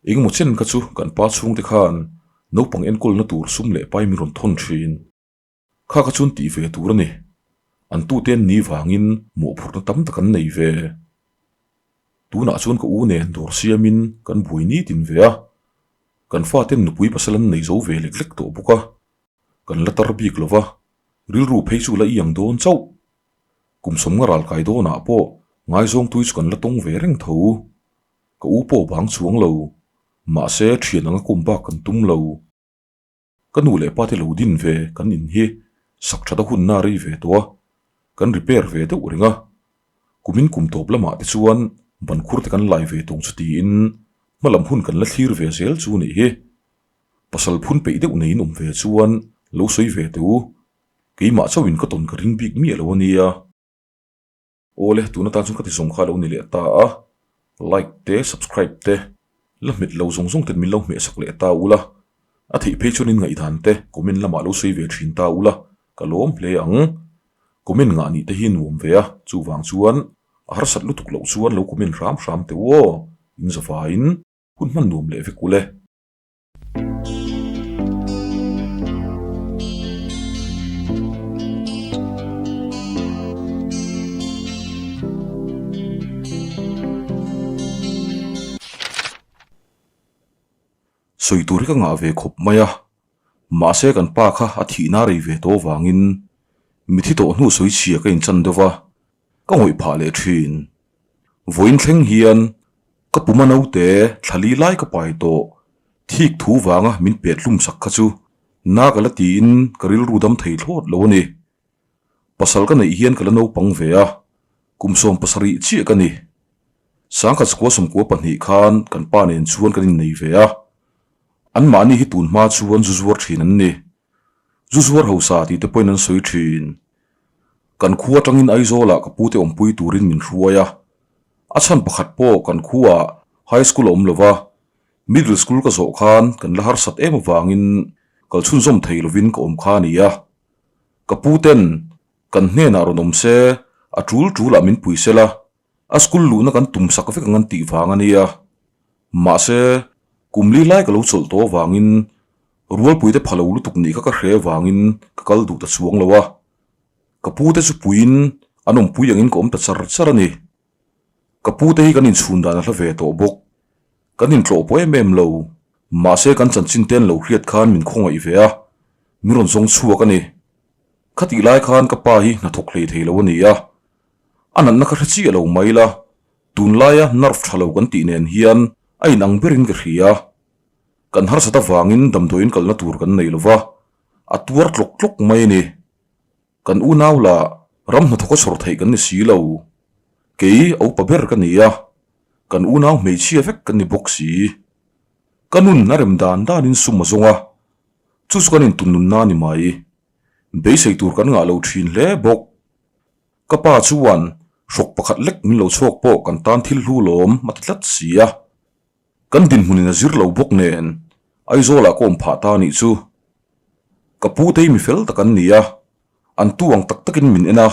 Engemaw chen kha chu kan pa chhungte khan naupang enkawlna tur sum leh pai min rawn thawn thin. Kha kha chuan tih ve tur a ni. An tute an ni vangin mawhphurhna tam tak an nei ve. Tunah chuan ka u nen dawr siamin kan buai nitin ve a, kan faten nupui pasal an nei zo ve lek lek tawh bawk a, kan la tar bik lo va, rilru phei chu la i ang dawn chauh. Kum sawmnga ral kai dawnah pawh ngaizawng tui chu kan la tawng ve reng tho. Ka u pawh bang chuang lo, mahse thian anga kum bak kan tum lo. Ka nu leh pa te lo din ve kan in hi sak that a hunna a rei ve tawh a, kan repair ve deuh reng a. Kumin kum tawp lamah te chuan ban khur te kan lai ve tawng chu tiin hma lam hun kan la thlir ve zel chu nih hi. Pasal phun peih deuh neiin awm ve chuan lo sawi ve teh u, keimah chauhin ka tawn ka ring bik miah lo a nia. Awle, tun atan chuan ka ti zawng kha lo ni leh ta a, like te, subscribe te, la hmet lo zawng zawng ten min lo hmeh sak leh ta ula, a theih phei chuan in ngaihdan te comment lamah lo sawi ve thin ta ula, ka lawm hle ang. Comment ngah nih te hi nuam ve a, chuvang chuan a harsat lutuk loh chuan lo comment hram hram teh u aw, in zavaiin hun hman nuam leh vek ule. Sawi tur hi ka ngah ve khawp mai a, mahse kan pa kha a thihna rei ve tawh avangin mithi tawh hnu sawi chhia ka inchan deuh va, ka ngawih phah leh thin. Vawiin thleng hian ka puma naute thlali lai ka pai tawh thik thu vanga min pet hlum sak kha chu na ka la tiin ka rilru dam thei thlawt lo a ni. Pasal ka neih hian ka la naupang ve a, kum 70 chiah ka ni. Sangkhat sakua 92 khan kan pa nen chuan kan innei ve a, anmahni hi tun hma chuan zu zuar thin an ni. Zu zuar hausa tih te pawhin an sawi thin. Kan khua atangin Aizawlah ka pute awmpui turin min hruai a. A chhan pakhat pawh kan khuaah High School a awm lo va, Middle School ka zawh khan kan la harsat em avangin kal chhunzawm thei lovin ka awm kha a ni a. Ka puten kan hnenah rawn awm se, a tul tulah min pui sela, A school luhna kan tum sak vek ang an tih vang a nia. Mahse, kum li lai ka lo chawlh tawh avangin rualpuite pha lo lutuk nih kha ka hre avangin ka kal duh ta chuang lo a. Ka pute chu puiin an awmpui angin ka awm ta char char a ni. Ka pute hi kan inchhun dan a hla ve tawh bawk. Kan intlawh pawh em em lo. Mahse, kan chanchin te an lo hriat khan min khawngaih ve a, min rawn zawng chhuak a ni. Khatih lai khan ka pa hi hnathawk hlei thei lo a ni a. A natna ka hre chiah lo mai la, tunlaia nerve tha lo kan tih nen hian a inang berin ka hria. Kan harsat avangin damdawiin kalna tur kan nei lo va, a tuar tlawk tlawk mai a ni. Kan unau lah ram hnathawka chhawr theih kan ni si lo. Kei a upa ber ka ni a, kan unau hmeichhia vek kan ni bawk si. Ka nun a rem dan danin sum a zawng a, chu chu kan intunnunna a ni mai. Beisei tur kan ngah lo thin hle bawk. Ka pa chuan hrawk pakhat lek min lo chhuak pawh kan tan thil hlu lawm a ti tlat si a. Kan dinhmunin a zir lo bawk nen Aizawlah ka awm phah ta anih chu. Ka pu te hi mi fel tak an ni a, an tu ang tak takin min en a.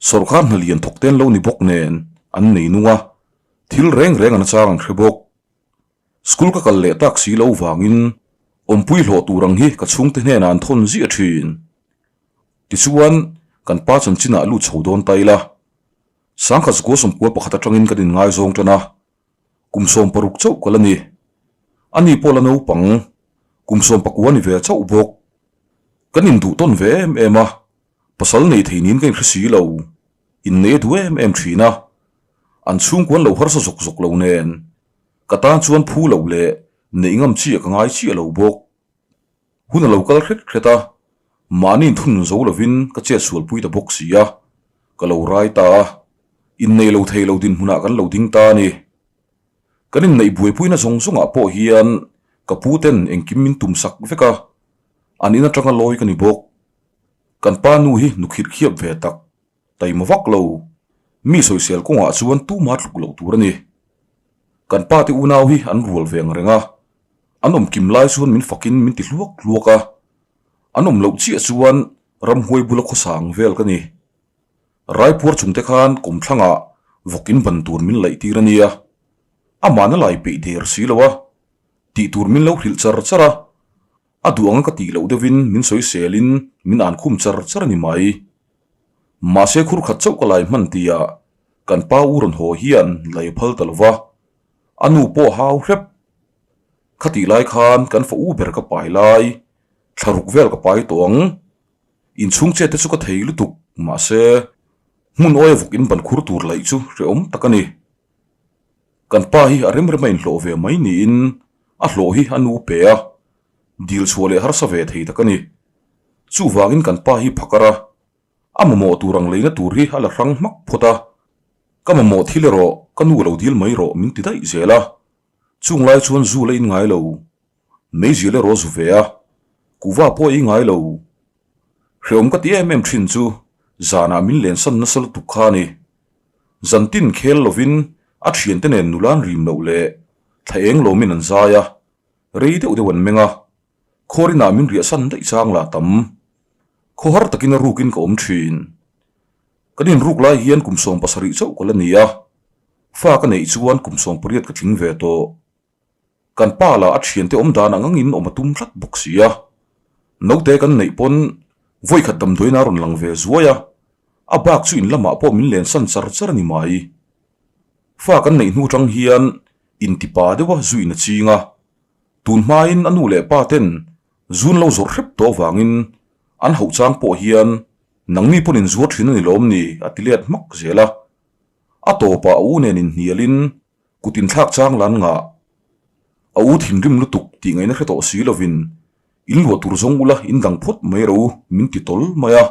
Sawrkar hna lian thawk te an lo ni bawk nen an nei nung a, thil reng reng an achang an hre bawk. School ka kal leh tak si lo vangin awmpui hlawh tur ang hi ka chhungte hnenah an thawn ziah thin. Tichuan, kan pa chanchinah lut chho dawn ta ila. Sangkhat zakua 91 atangin kan inngaizawng tan a, kum 60 chauh ka la ni. Ani pawh la naupang, kum 19 ni ve chauh bawk. Kan induh tawn ve em em a, pasal nei thei niin ka inhre si lo. Innei a duh em em thin a, an chhungkua an lo harsa zawk zawk lo nen, ka tan chuan phu loh leh neih ngam chiah ka ngai chiah lo bawk. Hun a lo kal hret hret a, mahni inthun zo lovin ka chet sualpui ta bawk si a, ka lo rai ta a, innei lo thei lo dinhmunah kan lo ding ta a ni. Kan inneih buaipuina zawng zawngah pawh hian ka pu ten engkim min tum sak vek a, an in atanga lawi ka ni bawk. Kan pa nu hi nukhirh khiap ve tak. Taima vak lo, mi sawisel kawngah chuan tuma tluk loh tur a ni. Kan pa te unau hi an rual ve ang reng a, an awm kim lai chuan min fakin min ti hluak hluak a, an awm loh chiah chuan ramhuai bula khawsa ang vel ka ni. Raipuar chungte khan kawmthlangah vawk in ban tur min laih tir a nia, amahna lai peih der si lo a, tih tur min lo hrilh char char a, A duh anga ka tih loh deuhin min sawiselin min an khum char char a ni mai. Mahse khur khat chauh ka lai hman tia kan pa u rawn haw hian lai a phal ta lo va, a nu pawh hau hrep. Khatih lai khan kan fa u ber ka pai lai, thla ruk vel ka pai tawh ang. Inchhung chet te chu ka thei lutuk, mahse hmun awia vawk in ban khur tur laih chu hrehawm tak a ni. Kan pa hi a remrem a inhlawh ve mai niin a hlawh hi a nu pe a. Dil chhuah leh harsa ve thei tak a ni. Chuvangin kan pa hi phakar a, a mamawh tur ang leina tur hi a la hrang hmak phawt a. Ka mamawh thil erawh ka nu lo dil mai rawh min ti daih zel a. Chung lai chuan zu la in ngai lo. Meizial erawh zu ve a, kuhva pawh ei ngai lo. Hrehawm ka ti em em thin chu zanah min lensan nasa lutuk kha a ni. Zantin khel lovin a thiante nen nula an rim loh leh thla eng lawmin an zai a, rei deuh deuh an meng a, khawrinah min riahsan daih chang lah tam. Khawhar takin a rukin ka awm thin. Kan inruk lai hian kum 70 chauh ka la ni a, fa ka neih chuan kum 18 ka tling ve tawh. Kan pa lah a thiante awm dan ang angin awm a tum tlat bawk si a. Naute kan neih pawn vawikhat damdawiin a rawn lang ve zuai a, a bak chu in lamah pawh min lensan char char a ni mai. Fa kan neih hnu tang hian intipa deuha zuiin a ching a, tun hmain a nu leh pa ten zun lo zawrh hrep tawh avangin an hauh chang pawh hian nangni pawn in zuar thin a ni lawm ni a ti let hmak zel a. A tawpah a u nen inhnialin Kut inthlak chang lan ngah. A u thinrim lutuk tih ngaihna hre tawh si lovin, In luah tur zawng ula in dang phawt mai ro min ti tawl mai a.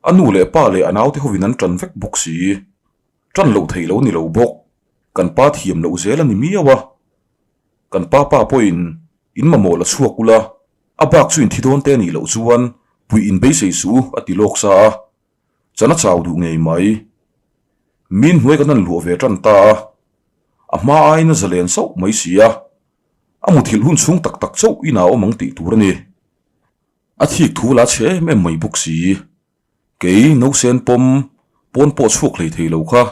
A nu leh pa leh a naute hovin an ṭan vek bawk si. Ṭan loh theih lo ni lo bawk. Kan pa thiam loh zel a ni miau a. Kan pa pa pawhin in mamawh la chhuak ula, a bak chu in thi dawn te nih loh chuan puih in beisei suh u a ti lawk sa a. Chan a chau duh ngei mai. Min hnuai kan han luah ve tan ta a, a hma aiin a zalen sauh mai si a, a muthilh hun chhung tak tak chauh inah a awm ang tih tur a ni. A thik thu la chhe em em mai bawk si. Kei nausen pawm pawn pawh chhuak hlei thei lo kha.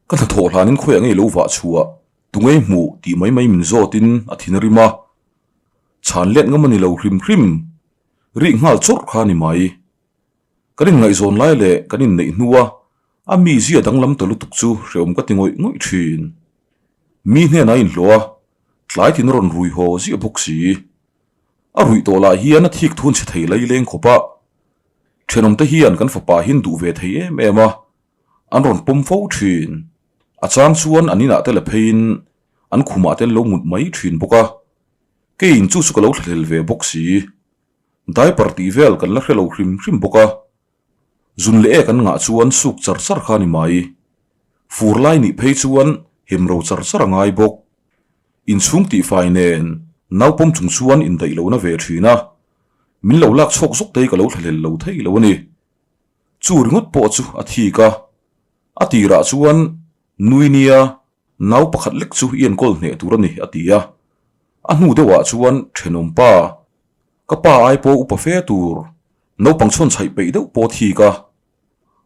Ka hnathawh hlanin khawiah ngei lo vah chhuah tungei hmuh tih mai mai min zawtin a thin a rim a. Chhan let ngam a ni lo hrim hrim. Rik nghal chawrh kha a ni mai. Kan inngaihzawn lai leh kan inneih hnua a mizia danglam ta lutuk chu hrehawm ka ti ngawih ngawih thin. Mi hnenah a inhlawh a, tlai tin a rawn rui haw ziah bawk si. A ruih tawh lah hian a thik thun chhe thei lai leng khawp a. Thenawmte hian kan fapa hi an duh ve thei em em a, an rawn pawm fo thin. A chang chuan an inah te la pheiin an khumah te an lo mut mai thin bawk a. Keiin chu chu ka lo thlahlel ve bawk si. Diaper tih vel kan la hre lo hrim hrim bawk a, zun leh ek an ngah chuan suk char char kha a ni mai. Fur lai nih phei chuan hem ro char char a ngai bawk. Inchhung tihfai nen naupawm chung chuan indaih lohna ve thin a, min lo lak chhawk zawk te hi ka lo thlahlel lo thei lo a ni. Chu ringawt pawh chu a thik a, a tirah chuan nui nia Nau pakhat lek chu i enkawl hneh tur a ni, a ti a. A hnu deuhah chuan thenawm pa, ka pa ai pawh upa fe tur, naupang chhawn chhaih peih deuh pawh thik a.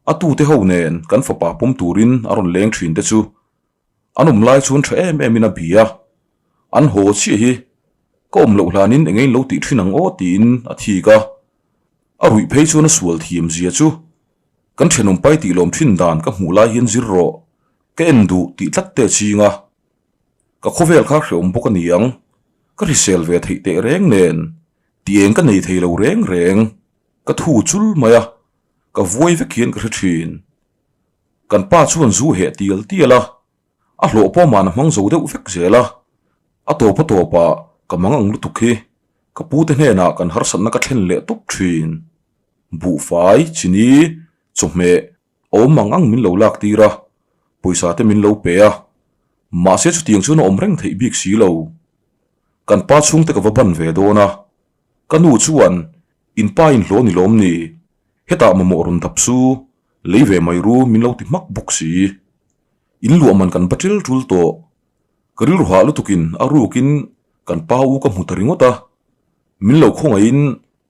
A tute ho nen kan fapa pawm turin a rawn leng thin te chu an awm lai chuan tha em emin a bia. An haw chiah hi ka awm loh hlanin eng engin lo tih thin ang aw tiin a thik a. A ruih phei chuan a sual thiam zia chu kan thenawm pai tih lawm thin dan ka hmuh lai hian zir rawh. Ka en duh tih tlat te ching a, ka khawvel kha hreawm bawk a ni ang, ka hrisel ve theih teh reng nen ti eng ka nei thei lo reng reng, ka thu chul mai a, ka vuai vek hian ka hre thin. Kan pa chuan zu heh tial tial a, a hlawh pawh man a hmang zo deuh vek zel a, a tawp a tawpah ka mang ang lutuk hi ka pute hnenah kan harsatna ka thlen leh tawp thin. Buhfai, chini, chawhmeh, Awm ang ang min lo lak tir a, pawisa te min lo pe a, mahse chutiang chuan a awm reng theih bik si lo. Kan pa chhungte ka va ban ve dawn a, ka nu chuan in pa in hlawh ni lawm ni, hetah mamawh rawn dap su, lei ve mai ru min lo ti hmak bawk si. In luah man kan ba ṭil ṭul tawh, ka rilru hah lutukin a rukin kan pa u ka hmu ta ringawt a, min lo khawngaihin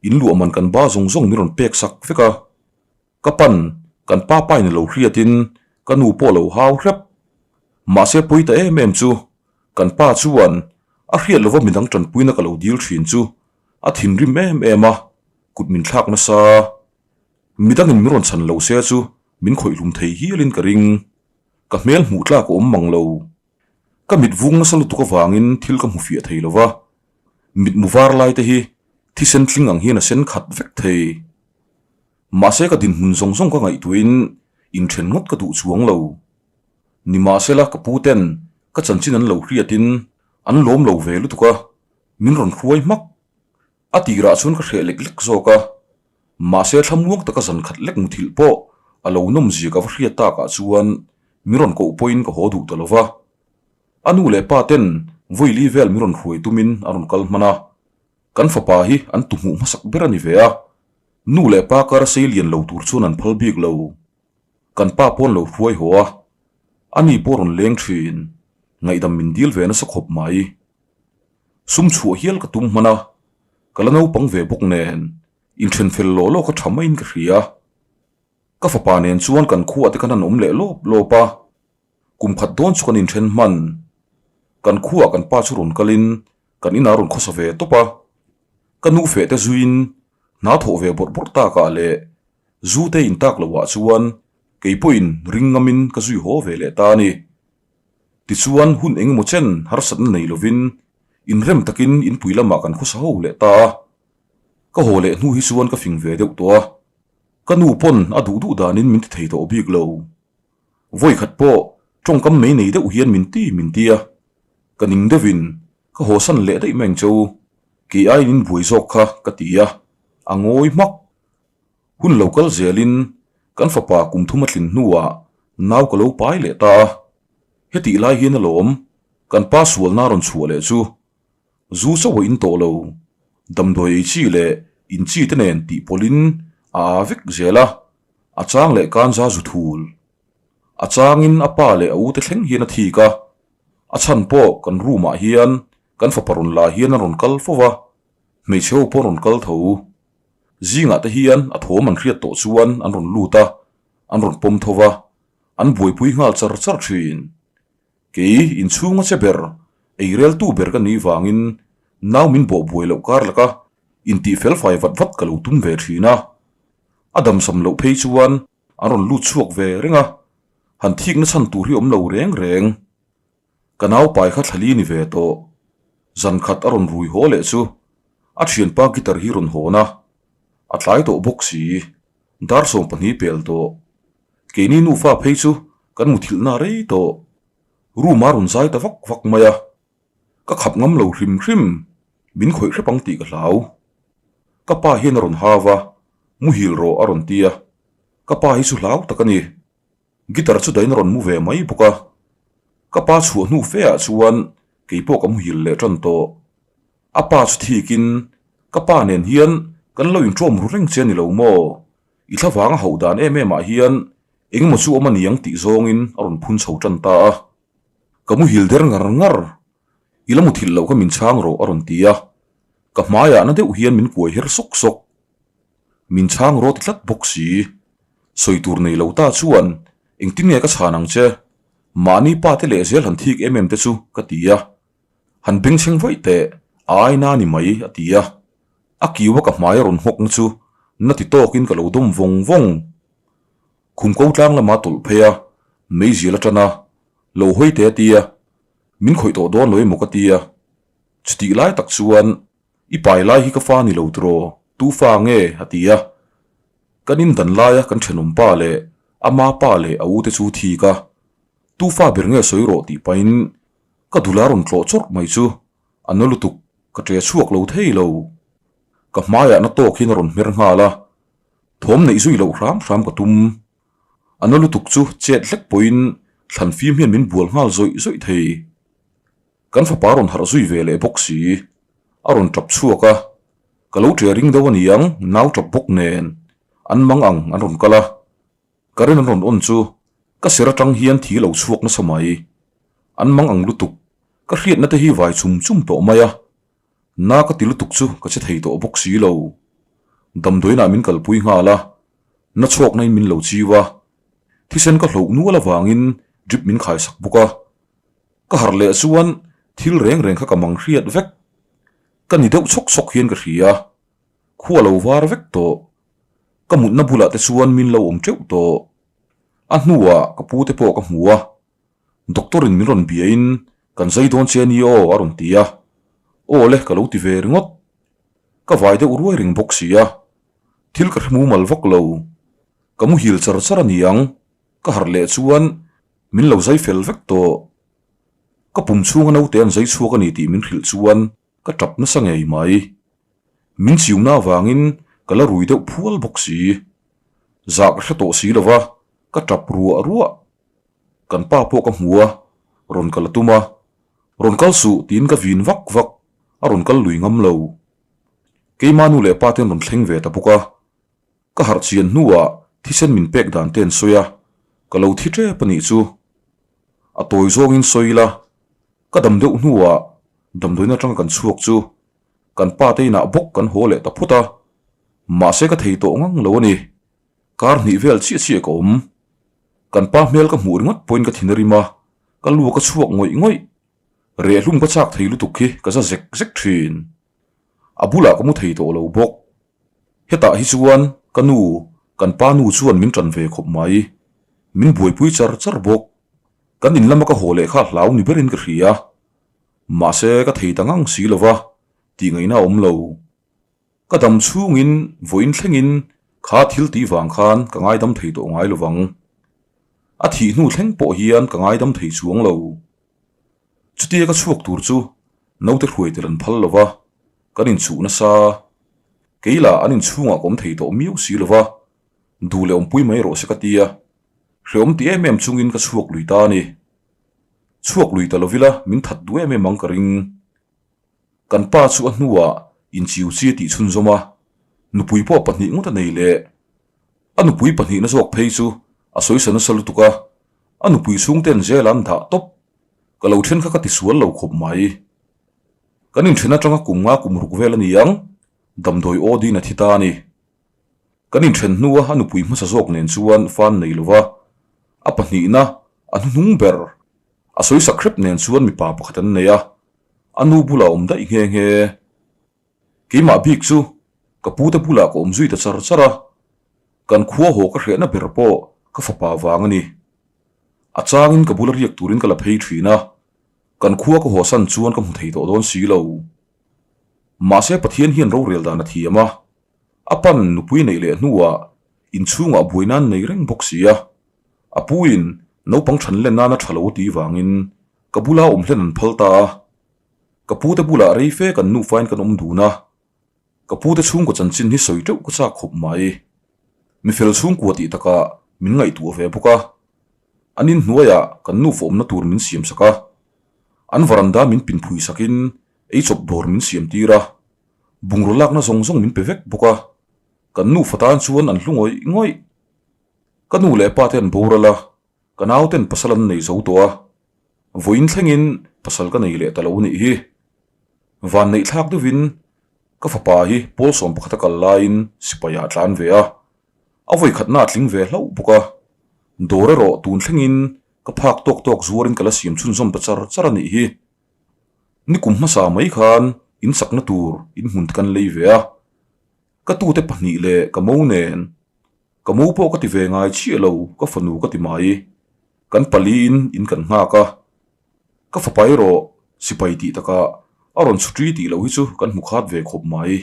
in luah man kan ba zawng zawng min rawn pek sak vek a. Ka pan, kan pa pain a lo hriatin ka nu pawh a lo hau hrep. Mahse pawi ta em em chu, kan pa chuan a hriat lova midang tanpuina ka lo dil thin chu a thinrim em em a, kut min thlak nasa. Midangin min rawn chhan lo se chu min khawih hlum thei hialin ka ring. Ka hmel hmuh tlak a awm mang lo. Ka mit vung nasa lutuk avangin thil ka hmu fiah thei lova, mitmu var lai te hi thisen tling ang hian a sen khat vek thei. Mahse ka dinhmun zawng zawng ka ngaihtuahin inthen ngawt ka duh chuang lo. Nimahsela ka pu ten ka chanchin an lo hriatin an lawm lo ve lutuk a, min rawn hruai hmak. A tirah chuan ka hreh lek lek zawk a, mahse thlamuang taka zan khat lek muthilh pawh a lo nawm zia ka va hriat takah chuan min rawn koh pawhin ka haw duh ta lo va. A nu leh pa ten vawili vel min rawn hruai tumin a rawn kal hman a, kan fapa hi an tu hmuh hmasak ber a ni ve a, nu leh pa kar sei lian lo tur chuan an phal bik lo. Kan pa pawn lo hruai haw a, ani pawh rawn leng thin, ngaihdam min dil ve nasa khawp mai. Sum chhuah hial ka tum hman a, ka la naupang ve bawk nen inthen fel law law ka tha maiin ka hria. Ka fapa nen chuan kan khuah te khan an awm leh lawp lawp a, kum khat dawn chu kan inthen hman. Kan khuah kan pa chu rawn kalin kan inah rawn khawsa ve tawp a, ka nu feh te zuiin hna thawh ve bawrh bawrh takah leh zu te in tak loah chuan kei pawhin ring ngamin ka zui haw ve leh ta a ni. Tichuan hun eng emaw chen harsatna nei lovin inrem takin inpui lamah kan khawsa ho leh ta a. Ka haw leh hnu hi chuan ka fing ve deuh tawh a, ka nu pawn a duh duh danin min ti thei tawh bik lo. Vawikhat pawh tawngkam mei nei deuh hian min ti min ti a, ka ning deuhin ka hawsan leh daih mai ang che u, kei aiin in buai zawk kha ka ti a, a ngawi hmak. Hun lo kal zelin kan fapa kum thum a tlin hnuah nau ka lo pai leh ta a, hetih lai hian alawm kan pa sualna rawn chhuah leh chu zu chauh a in tawh lo, damdawi ei chi leh in chi te nen tih pawlhin a aa vek zel a, a chang leh kanza zu thul. A changin a pa leh a u te thleng hian a thik a, a chhan pawh kan room ah hian kan fapa rawn la hian a rawn kal fo va, hmeichhe ho pawh rawn kal tho. Zingah te hian a thawm an hriat tawh chuan an rawn lut a, an rawn pawm tho va, an buaipui nghal char char thin. Kei inchhunga che ber, ei reltu ber ka nih vangin nau min bawh buai loh kar laka intih felfai vat vat ka lo tum ve thin a. A damsam loh phei chuan an rawn lut chhuak ve reng a, han thikna chhan tur hi awm lo reng reng. Ka naupai kha thlali ni ve tawh. Zan khat a rawn rui haw leh chu a thianpa guitar hi rawn hawn a, a tlai tawh bawk si, dar 12 pel tawh. Keini nufa phei chu kan muthilhna rei tawh. Room a rawn zai ta vak vak mai a, ka khap ngam lo hrim hrim, min khawih hrep ang tih ka hlau. Ka pa hian a rawn hau va, muhil rawh a rawn ti a, ka pa hi chu hlau tak a ni. Guitar chu dahin a rawn mu ve mai bawk a, ka pa chhuah hnu fe ah chuan kei pawh ka muhil leh tan tawh. A pa chu thikin, Ka pa nen hian kan lo inṭawm ru reng che a ni lo maw? I thlavang a hauh dan em em ah hian engemaw chu awm a ni ang tih zawngin a rawn phun chho tan ta a. Ka muhil der ngar ngar, I la muthilh loh kha min chhang rawh a rawn ti a, ka hmaiah na deuh hian min kuai her sawk sawk. Min chhang rawh ti tlat bawk si. Sawi tur nei lo ta chuan engtin nge ka chhan ang che? Mahni pa te leh zel han thik em em te chu ka ti a. Han bengchheng vaih teh, a aina ni mai a ti a. A kiu a ka hmai a rawn nghawkna chu na ti tawkin ka lo dawm vawng vawng. Khum ko tlang lama tawlh phei a, meizial a tan a, lo hawi teh a ti a. Min khawih tawh dawn lo emaw ka ti a. Chutih lai tak chuan I pai lai hi ka fa ni lo tiraw, tu fa nge? a ti a. Kan in dan laia kan thenawm pa leh ama pa leh a u te chu thik a, tu fa ber nge sawi rawh tih pahin ka dul a rawn tlawh chawrh mai chu a na lutuk ka ṭe chhuak lo thei lo. Ka hmaiah na tawk hian a rawn hmer nghal a, thawm neih zui loh hram hram ka tum. A na lutuk chu chet hlek pawhin thlan fim hian min bual nghal zawih zawih thei. Kan fapa rawn harh zui ve leh bawk si. A rawn tap chhuak a, ka lo ṭe ring deuh a ni ang, nau tap bawk nen an mang ang an rawn kal a. Current an rawn on chu ka ser atang hian thi lo chhuak nasa mai. An mang ang lutuk, ka hriatna te hi vai chum chum tawh mai a. Na ka ti lutuk chu ka che thei tawh bawk si lo. Damdawiinah min kalpui nghal a, na chhawkna in min lo chiu a. Thisen ka hloh nual avangin drip min khaisak bawk a. Ka harh leh chuan thil reng reng kha ka mang hriat vek. Ka ni deuh chhawk chhawk hian ka hria. Khua lo var vek tawh. Ka mutna bulah te chuan min lo awm teuh tawh. A hnuah ka pu te pawh ka hmu a. Doctor in min rawn biain kan zai dawn che a ni aw a rawn ti a. Aw le ka lo ti ve ringawt. Ka vai deuh ruai reng bawk si a. Thil ka hre mumal vak lo. Ka muhil char char a ni ang. Ka harh leh chuan min lo zai fel vek tawh. Ka pum chhunga naute an zai chhuak a ni tih min hrilh chuan ka tap nasa ngei mai. Min chiuna avangin ka la rui deuh phual bawk si. Zah ka hre tawh si lo va, ka tap ruah ruah. Kan pa pawh ka hmu a, rawn kal a tum a. Rawn kal suh tiin ka vin vak vak, a rawn kal lui ngam lo. Keima nu leh pa te an rawn thleng ve ta bawk a. Ka harh chian hnuah thisen min pek dan te an sawi a, ka lo thi tep a nih chu. A tawi zawngin sawi ila, ka dam deuh hnuah damdawiin atanga kan chhuak chu kan pa te inah bawk kan haw leh ta phawt a, mahse ka thei tawh ngang lo a ni. Kar hnih vel chiah chiah ka awm. Kan pa hmel ka hmuh ringawt pawhin ka thin a rim a, ka lu ka chhuak ngawih ngawih. Rehhlum ka chak thei lutuk hi ka za zek zek thin. A bulah ka mu thei tawh lo bawk. Hetah hi chuan ka nu, kan pa nu chuan min ṭan ve khawp mai. Min buaipui char char bawk. Kan in lama ka haw leh kha hlau ni berin ka hria. Mahse ka thei ta ngang si lova, tih ngaihna a awm lo. Ka dam chhungin vawiin thlengin kha thil tih vang khan ka ngaidam thei tawh ngai lovang. A thih hnu thleng pawh hian ka ngaidam thei chuang lo. Chutia ka chhuak tur chu naute hruai tel an phal lo va, kan inchuh nasa. Kei lah an inchhungah ka awm thei tawh miau si lo va, duh leh awmpui mai rawh se ka ti a, hrehawm ti em em chungin ka chhuak lui ta a ni. Chhuak lui ta lovila min that duh em em ang ka ring. Kan pa chu a hnuah inchiu chi a tih chhunzawm a, nupui pawh pahnih ngawt a nei leh. A nupui pahnihna zawk phei chu a sawisa nasa lutuk a, a nupui chhungten zel an dah tawp. Ka lo then kha ka tisual lo khawp mai. Kan inthen atanga kum nga kum ruk vel a ni ang, damdawi aw din a thi ta a ni. Kan inthen hnua a nupui hmasa zawk nen chuan fan nei lova, a pahnihna a hnuhnung ber a sawisak hrep nen chuan mipa pakhat an nei a, a nu bulah a awm daih nghe nghe. Keimah bik chu ka pute bulah ka awm zui ta char char a, kan khua haw ka hrehna ber pawh ka fapa vang a ni. A changin ka bula riak turin ka la phei thin a, kan khua ka haw san chuan ka hmu thei tawh dawn si lo. Mahse Pathian hian rorel dan a thiam a, a pan nupui neih leh hnuah inchhungah buai nan nei reng bawk si a, a puin naupang than len nana tha lo a tih vangin ka bula awm hlen an phal ta a. Ka pute bulah rei fe kan nufain kan awm dun a, ka pute chhungkaw chanchin hi sawi teuh ka chak khawp mai. Mifel chhungkua tih takah min ngaihtuah ve bawk a, an inhnuaiah kan nufa awmna tur min siam sak a, an varanda min pinphui sakin eichawp dawr min siam tir a, bungraw lakna zawng zawng min pe vek bawk a, kan nufa tan chuan an hlu ngawih ngawih. Ka nu leh pa te an boral a, ka nauten pasal an nei zo tawh a, Vawiin thlengin pasal ka nei leh ta lo nih hi. Van neih thlak deuhin ka fapa hi pawl 11 a kal laiin sipai ah tlan ve a, a vawi khatna a tling ve hlauh bawk a. Dawr erawh tun thlengin ka phak tawk tawk zuarin ka la siam chhunzawm ta char char a nih hi. Nikum hmasa mai khan in sakna tur in hmun te kan lei ve a, ka tute pahnih leh ka mo nen Ka mu pawh ka ti ve ngai chiah lo, ka fanu ka ti mai. Kan paliin in kan nghak a, ka fapa erawh sipai tih takah a rawn chhutri tih loh hi chu kan hmu khat ve khawp mai.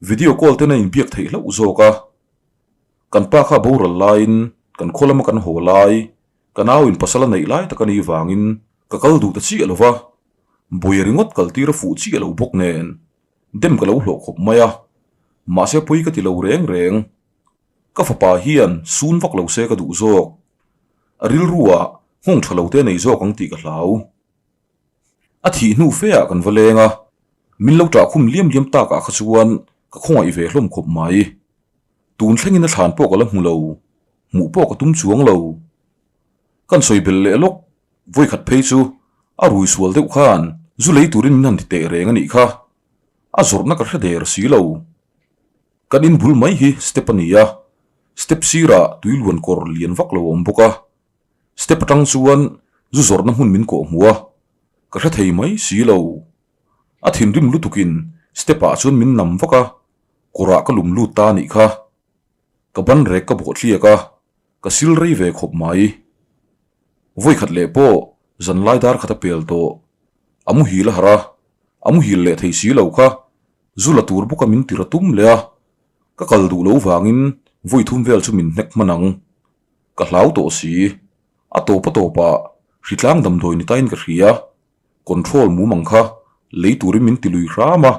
Video call ten a inbiak theih hlauh zawk a, kan pa kha boral laiin kan khaw lama kan haw lai, ka nau in pasal a neih lai tak a nih vangin ka kal duh ta chiah lo va, buai ringawt kal tir a fuh chiah lo bawk nen. Dem ka lo hlawh khawp mai a, mahse pawi ka ti lo reng reng. Ka fapa hian sun vak lo se ka duh zawk. A rilruah nghawng tha lo te nei zawk ang tih ka hlau. A thih hnu fe ah kan va leng a, min lo ṭah khum liam liam tak ah kha chuan ka khawngaih ve hlawm khawp mai. Tun thlengin a thlan pawh ka la hmu lo, hmuh pawh ka tum chuang lo. Kan sawi belh leh lawk Vawikhat phei chu a rui sual deuh khan zu lei turin min han ti teh reng a nih kha. A zawrhna ka hre der si lo. Kan in bul mai hi step a ni a, step sirah tui luan kawr lian vak lo a awm bawk a. Step atang chuan zu zawrhna hmun min kawh hmu a, ka hre thei mai si lo. A thinrim lutukin step ah chuan min nam vak a, kawrah ka lum lut ta a nih kha. Ka ban rek ka bawh tliak a, ka sil rei ve khawp mai. Vawikhat leh pawh zanlai dar khat a pel tawh. A muhil a harh a, a muhil leh thei si lo kha zu la tur bawka min tir a tum leh a, ka kal duh lo vangin vawi thum vel chu min hnek hman ang. Ka hlau tawh si. A tawp a tawpah hritlang damdawi ni tain ka hria, control mum ang kha lei turin min ti lui hram a.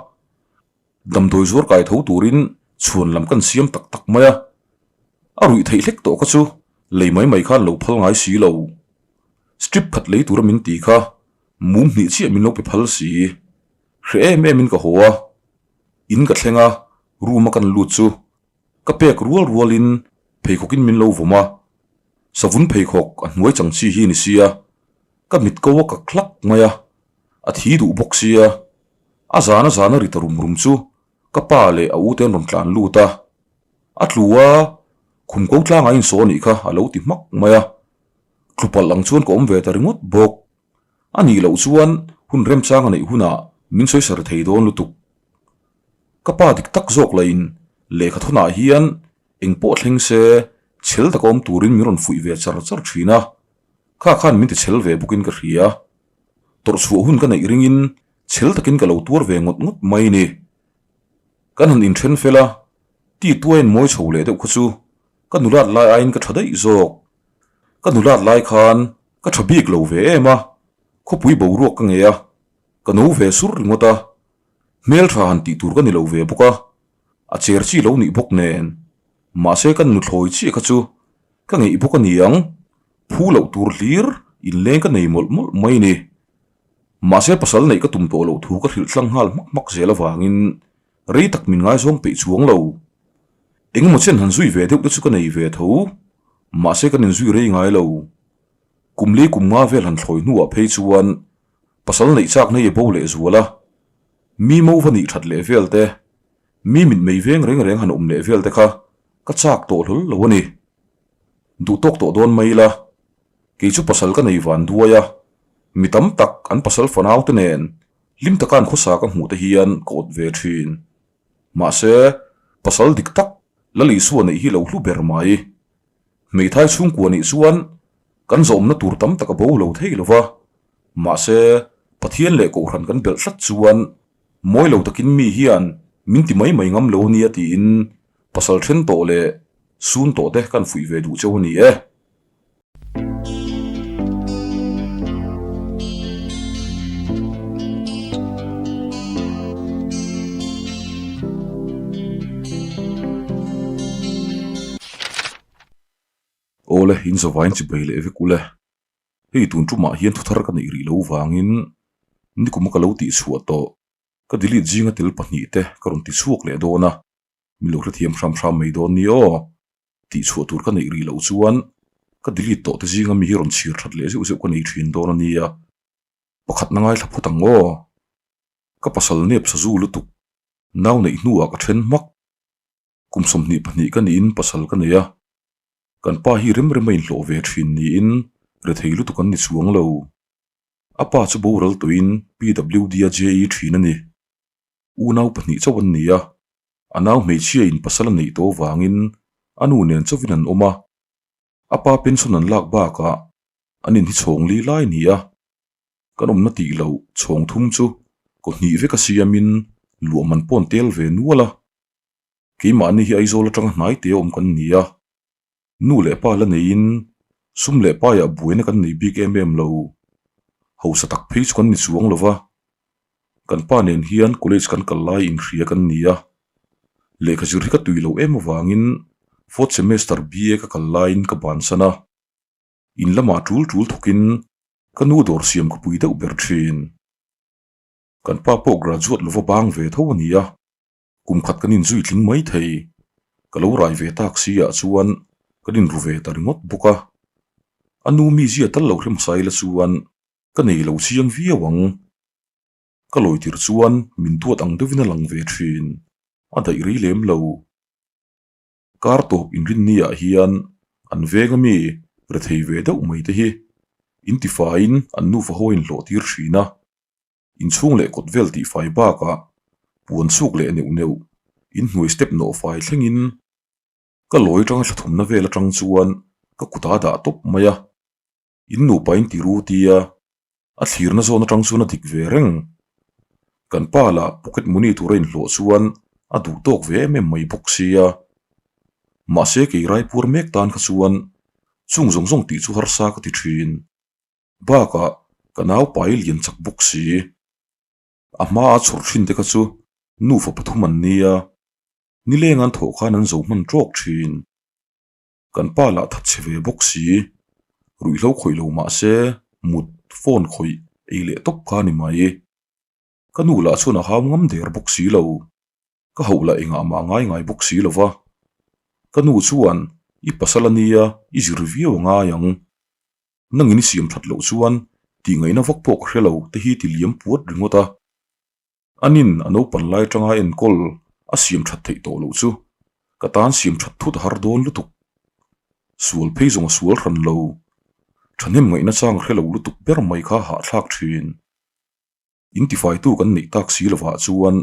Damdawi zuar kai tho turin chhuan lam kan siam tak tak mai a, a ruih theih hlek tawh kha chu lei mai mai khan lo phal ngai si lo. Strip khat lei tura min ti kha mum hnih chiah min lo pe phal si. Hreh em em in ka haw a, in ka thleng a, room a kan lut chu ka pek rual rual in pheikhawk in min lo vawm a, savun pheikhawk a hnuai chang chi hi ni sia, ka mit ko a kak hlak mai a, a thi duh bawk sia. A zana zana ri ta rum rum chu ka pa leh a u te an rawn tlan lut a, a tlu a, khum ko tlangah a insaw anih kha a lo ti hmak mai a, tlu palh ang chuan ka awm ve ta ringawt bawk. A nih loh chuan hun remchang a neih hunah min sawi sar thei dawn lutuk. Ka pa dik tak zawk lahin lehkha thawnah hian eng pawh thleng se chhel taka awm turin min rawn fuih ve char char thin a, kha khan min ti chhel ve bawkin ka hria. Tawrh chhuah hun ka neih ringin chhel takin ka lo tuar ve ngawt ngawt mai ni. Kan han inthen fel a, ti tuaiin mawi chho leh deuh kha chu ka nulat lai aiin ka tha daih zawk. Ka nulat lai khan ka tha bik lo ve em a, khawpui boruak ka ngei a, ka no ve sur ringawt a, hmeltha han tih tur ka ni lo ve bawk a, a cher chi lo nih bawk nen. Mahse kan nuthlawi chiah kha chu ka ngeih bawk a ni ang. Phu loh tur hlir inleng ka nei mawlh mawlh mai ni. Mahse pasal neih ka tum tawh loh thu ka hrilh tlang nghal hmak hmak zel avangin rei tak min ngaizawng peih chuang lo. Engemaw chen han zui ve deuh te chu ka nei ve tho. Mahse kan inzui rei ngai lo. Kum li kum nga vel han thlawi hnuah phei chuan pasal neih chak nei a bo leh zual a. Mi mo va nih that leh vel te, mi mitmei veng reng reng han awm leh vel te kha ka chak tawh hlawl lo a ni. Duh tawk tawh dawn mai ila, kei chu pasal ka nei van duai a, mi tam tak an pasal fanau te nen hlim taka an khawsa ka hmuh te hian ka awt ve thin. Mahse, pasal dik tak Lal Isua neih hi lo hlu ber mai. Hmeithai chhungkua nih chuan kan zawmna tur tam tak a bo lo thei lo va, mahse Pathian leh Kohhran kan belh tlat chuan mawi lo takin mi hian min ti mai mai ngam lo nia tiin pasal then tawh leh Sun tawh te kan fuih ve duh cheu a ni e. Awle, in zavain chibai leh vek ule. Hei tun tumah hian thuthar ka neih rih lo vangin nikum a ka lo tihchhuah tawh. Ka delete zinga tel pahnihte ka rawn tichhuak leh dawn a. Min lo hrethiam hram hram mai dawn ni aw. Tihchhuah tur ka neih rih loh chuan ka delete tawh te zinga mi hi rawn chhir that leh zeuh zeuh ka nei thin dawn a nia. Pakhatna ngaithla phawt ang aw. Ka pasal nep sazu lutuk. Nau neih hnuah ka then hmak. Kum 22 ka niin pasal ka nei a. Kan pa hi rem rem a inhlawh ve thin niin rethei lutuk an ni chuang lo. A pa chu boral tawhin PWD a JE thin a ni. Unau pahnih chauh an ni a. A nau hmeichhia in pasal a neih tawh vangin a nu nen chauhin an awm a, a pa pension an lak bakah an inhi chhawng li lai ni a, kan awmna tih loh chhawng thum chu kaw hnih vek a siamin luah man pawh an tel ve nual a, keimahni hi Aizawl atanga hnai te awm kan ni a, nu leh pa la neiin sum leh paiah buaina kan nei bik em em lo, hausa tak phei chu kan ni chuang lo va. Kan pa nen hian college kan kal lai inhria kan ni a, lehkha zir hi ka tui loh em avangin fourth semester BA ka kal laiin ka bansan a, in lamah tul tul thawkin ka nu dawr siam ka pui deuh ber thin. Kan pa pawh graduate lova bang ve tho a ni a, kum khat kan inzui tling mai thei. Ka lo rai ve tak si ah chuan kan inru ve ta ringawt bawk a, a nu mizia tal lo hrem hmasa ila chuan Ka nei lo chiang viau ang. Ka lawi tir chuan min duat ang deuhin a lang ve thin. A daih rei lem lo. Kar tawp inrinni ah hian an veng ami rethei ve deuh mai te hi in tifaiin an nufa ho a inhlawh tir thin a. Inchhung leh kawt vel tihfai bakah puan chhuk leh neuh neuh inhnuai step nawh fai thlengin ka lawi atanga thla thumna vel atang chuan ka kutah a dah tawp mai a. In nupa in ti ru tia a thlirna zawn atang chuan a dik ve reng. Kan pa lah pocket money tura inhlawh chuan a duh tawk ve em em mai bawk sia. Mahse kei raipuar mek tan kha chuan chung zawng zawng tih chu harsa ka ti thin. Bakah ka naupai lian chak bawk si. A hmaa chhawr thin te kha chu. Nufa pathum an nia, nileng an thawh khan an zo hman tawk thin. Kan pa lah that chhe ve bawk si, ruihhlo khawih lo mah se mut phone khawih ei leh tawp kha a ni mai. Ka nu lah chuan a hau ngam der bawk si lo. Ka hauh lah engah mah ngai ngai bawk si lo va. Ka nu chuan i pasal a nia i zir viau a ngai ang. Nangin i siam that loh chuan tih ngaihna vak pawh ka hre lo te hi ti liam puat ringawt a. Anin a naupan lai atanga enkawl a siam that theih tawh loh chu ka tan siam that thut a har dawn lutuk. Sual phei zawng a sual hran lo. Thahnem ngaihna chang hre lo lutuk ber mai kha hahthlak thin. In tifaitu kan neih tak si lovah chuan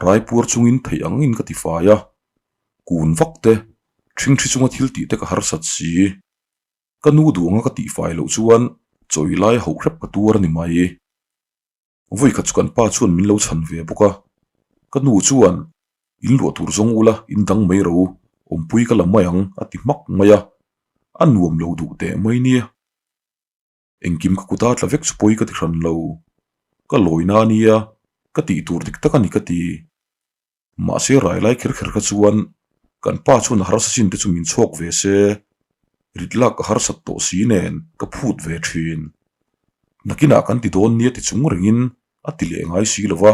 raipuar chungin theih angin ka tifai a, kun vak te, ṭhingṭhi chunga thil tih te ka harsat si. Ka nu duh anga ka tihfai loh chuan chawi lai hauh hrep ka tuar a ni mai. Vawikhat chu kan pa chuan min lo chhan ve bawk a, ka nu chuan in luah tur zawng ula in dang mai ro, awmpui ka la mai ang a ti hmak mai a, a nuam lo duh teh mai nia. Engkim ka kuta tla vek chu pawi ka ti hran lo. Ka lawina a nia, ka tih tur dik tak a ni ka ti. Mahse rai lai kher kher kha chuan kan pa chuan a harsa chin te chu min chhawk ve se, rit lak ka harsat tawh si nen ka phut ve thin. Nakinah kan ti dawn nia ti chung rengin a ti leh ngai si lo va,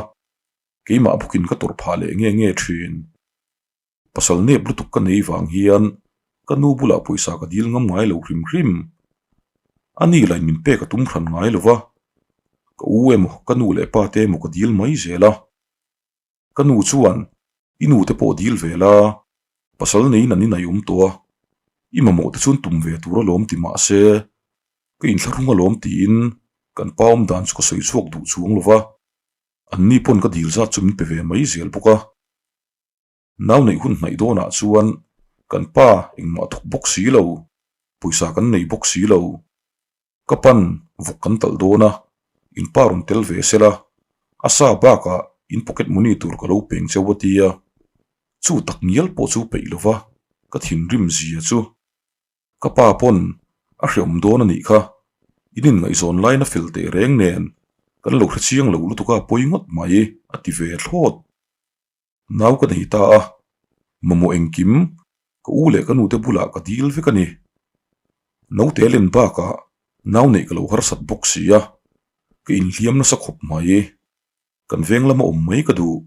keimah bawkin ka tawrh phah leh nge nge thin. Pasal nep lutuk ka nei vang hian ka nu bulah pawisa ka dil ngam ngai lo hrim hrim. A ni lain min pek a tum hran ngai lo va, ka u emaw ka nu leh pa te emaw ka dil mai zel a. Ka nu chuan i nu te pawh dil ve la, pasal neiin an inai awm tawh a, i mamawh te chuan tum ve tur alawm ti mah se, ka inthlahrung alawm tiin kan pa awm dan chu ka sawi chhuak duh chuang lo va, anni pawn ka dil zat chu min pe ve mai zel bawk a. Nau neih hun hnaih dawnah chuan kan pa engmah thawk bawk si lo, pawisa kan nei bawk si lo. Ka pan vawk kan talh dawn a, in pa rawn tel ve sela, a sa bakah in pocket money tur ka lo peng cheu a tia. Chu tak ngial pawh chu peih lova ka thinrim zia chu. Ka pa pawn a hreawm dawn a nih kha, in inngaihzawn laina fel teh reng nen kan lo hrechiang lo lutuk a pawi ngawt mai a ti ve thlawt. Nau ka nei ta a, mamawh engkim ka u leh ka nute bulah ka dil vek a ni. Naute len bakah nau neih ka lo harsat bawk si a, ka inhliam nasa khawp mai. Kan veng lama awm mai ka duh.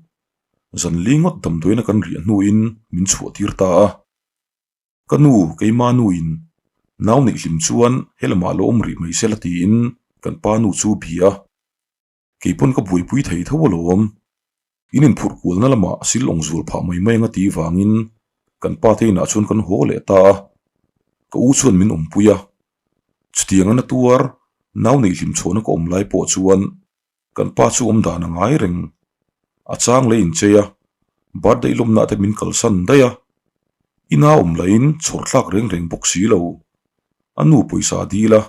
Zan li ngawt damdawiina kan riah hnuin min chhuah tir ta a. Ka nu, keima nuin nau neih hlim chuan helamah lo awm rih mai sela tiin kan pa nu chu bia a. Kei pawn ka buaipui thei tho alawm. In inphurh kualna lamah sil awng zual phah mai mai anga ti vangin kan pa te inah chuan kan haw leh ta a, ka u chuan min awmpui a. Chutiang a na tuar nau neih hlim chhuahna ka awm lai pawh chuan kan pa chu awm dan a ngai reng. A chang leh inchei a, birthday lawmna te min kalsan daih a. Ina awm lahin chhawr thlak reng reng bawk si lo. A nu pawisa a dil a,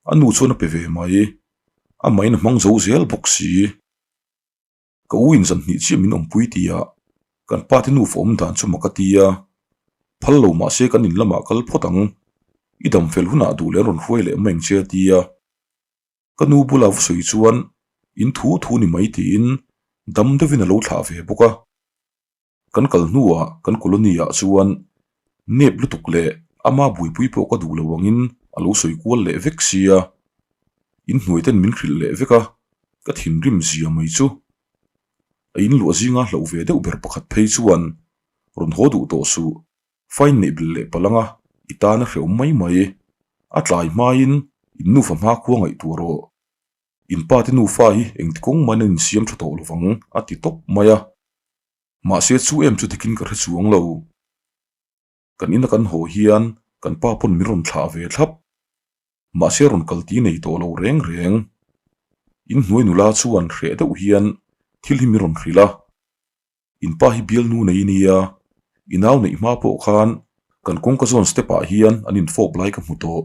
a nu chuan a pe ve mai. Amahin a hmang zo zel bawk si. Ka u in zan hnih chiah min awmpui tia kan pa te nufa awm dan chu mak a ti a, phal lo mah se kan in lamah kal phawt ang, i dam fel hunah duh leh an rawn hruai leh mai ang che a ti a. Ka nu bula va sawi chuan in thu thu ni mai tiin dam deuhin a lo thlah ve bawk a. Kan kal hnuah kan colony ah chuan nep lutuk leh ama buaipui pawh ka duh lo angin a lo sawi kual leh vek sia, in hnuai ten min hrilh leh vek a, ka thinrim zia mai chu. A in luah zinga hlauh ve deuh ber pakhat phei chuan rawn haw duh tawh suh, fine neih belh leh palh anga i tan a hrehawm mai mai, a tlai hmain in nufa hma khua ngaihtuah rawh. In pa te nufa hi engti kawng main an insiam tha tawh lovang a ti tawp mai a. Mahse chu em chu dikin ka hre chuang lo. Kan ina kan haw hian kan pa pawn min rawn thlah ve thlap. Mahse rawn kal ti nei tawh lo reng reng. In hnuai nula chuan hreh deuh hian thil hi min rawn hrilh a. In pa hi bialnu nei nia, i nau neih hma pawh khan kan kawngka zawn step ah hian an infawp lai ka hmu tawh.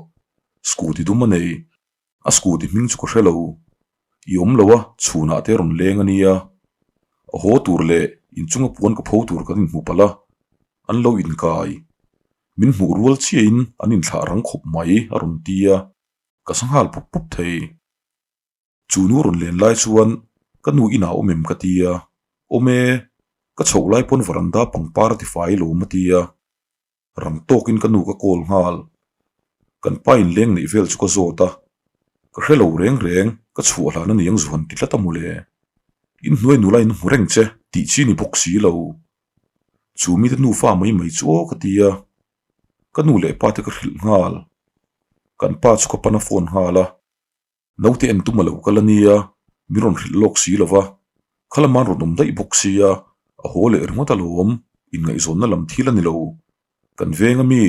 Scooty dum a nei, a scooty hming chu ka hre lo. I awm lo a, chhunah te rawn leng a nia. A haw tur leh inchunga puan ka pho tur kan inhmu palh a, an lo inkai. Min hmuh rual chiahin an inthlah rang khawp mai a rawn ti a, ka sa nghal pup pup thei. Chu nu rawn len lai chuan ka nu inah awm em ka ti a, awm e. Ka chhoh lai pawn varanda pangpar a tifai lawm a ti a. Rang tawkin ka nu ka call nghal. Kan pa inleng neih vel chu ka zawt a. Ka hre lo reng reng, ka chhuah hlan a ni ang zuhan ti tlat a mawle. Inhnuai nula in hmu reng che tih chi ni bawk si lo. Chu mite nufa mai mai chu aw ka ti a. Ka nu leh pa te ka hrilh nghal. Kan pa chu ka pan a phone nghal a. Naute en tum a lo kal a nia, min rawn hrilh lawk si lo va, khalama'n rawn awm daih bawk sia, a haw leh ringawt alawm, inngaihzawnna lam thil a ni lo. Kan veng ami,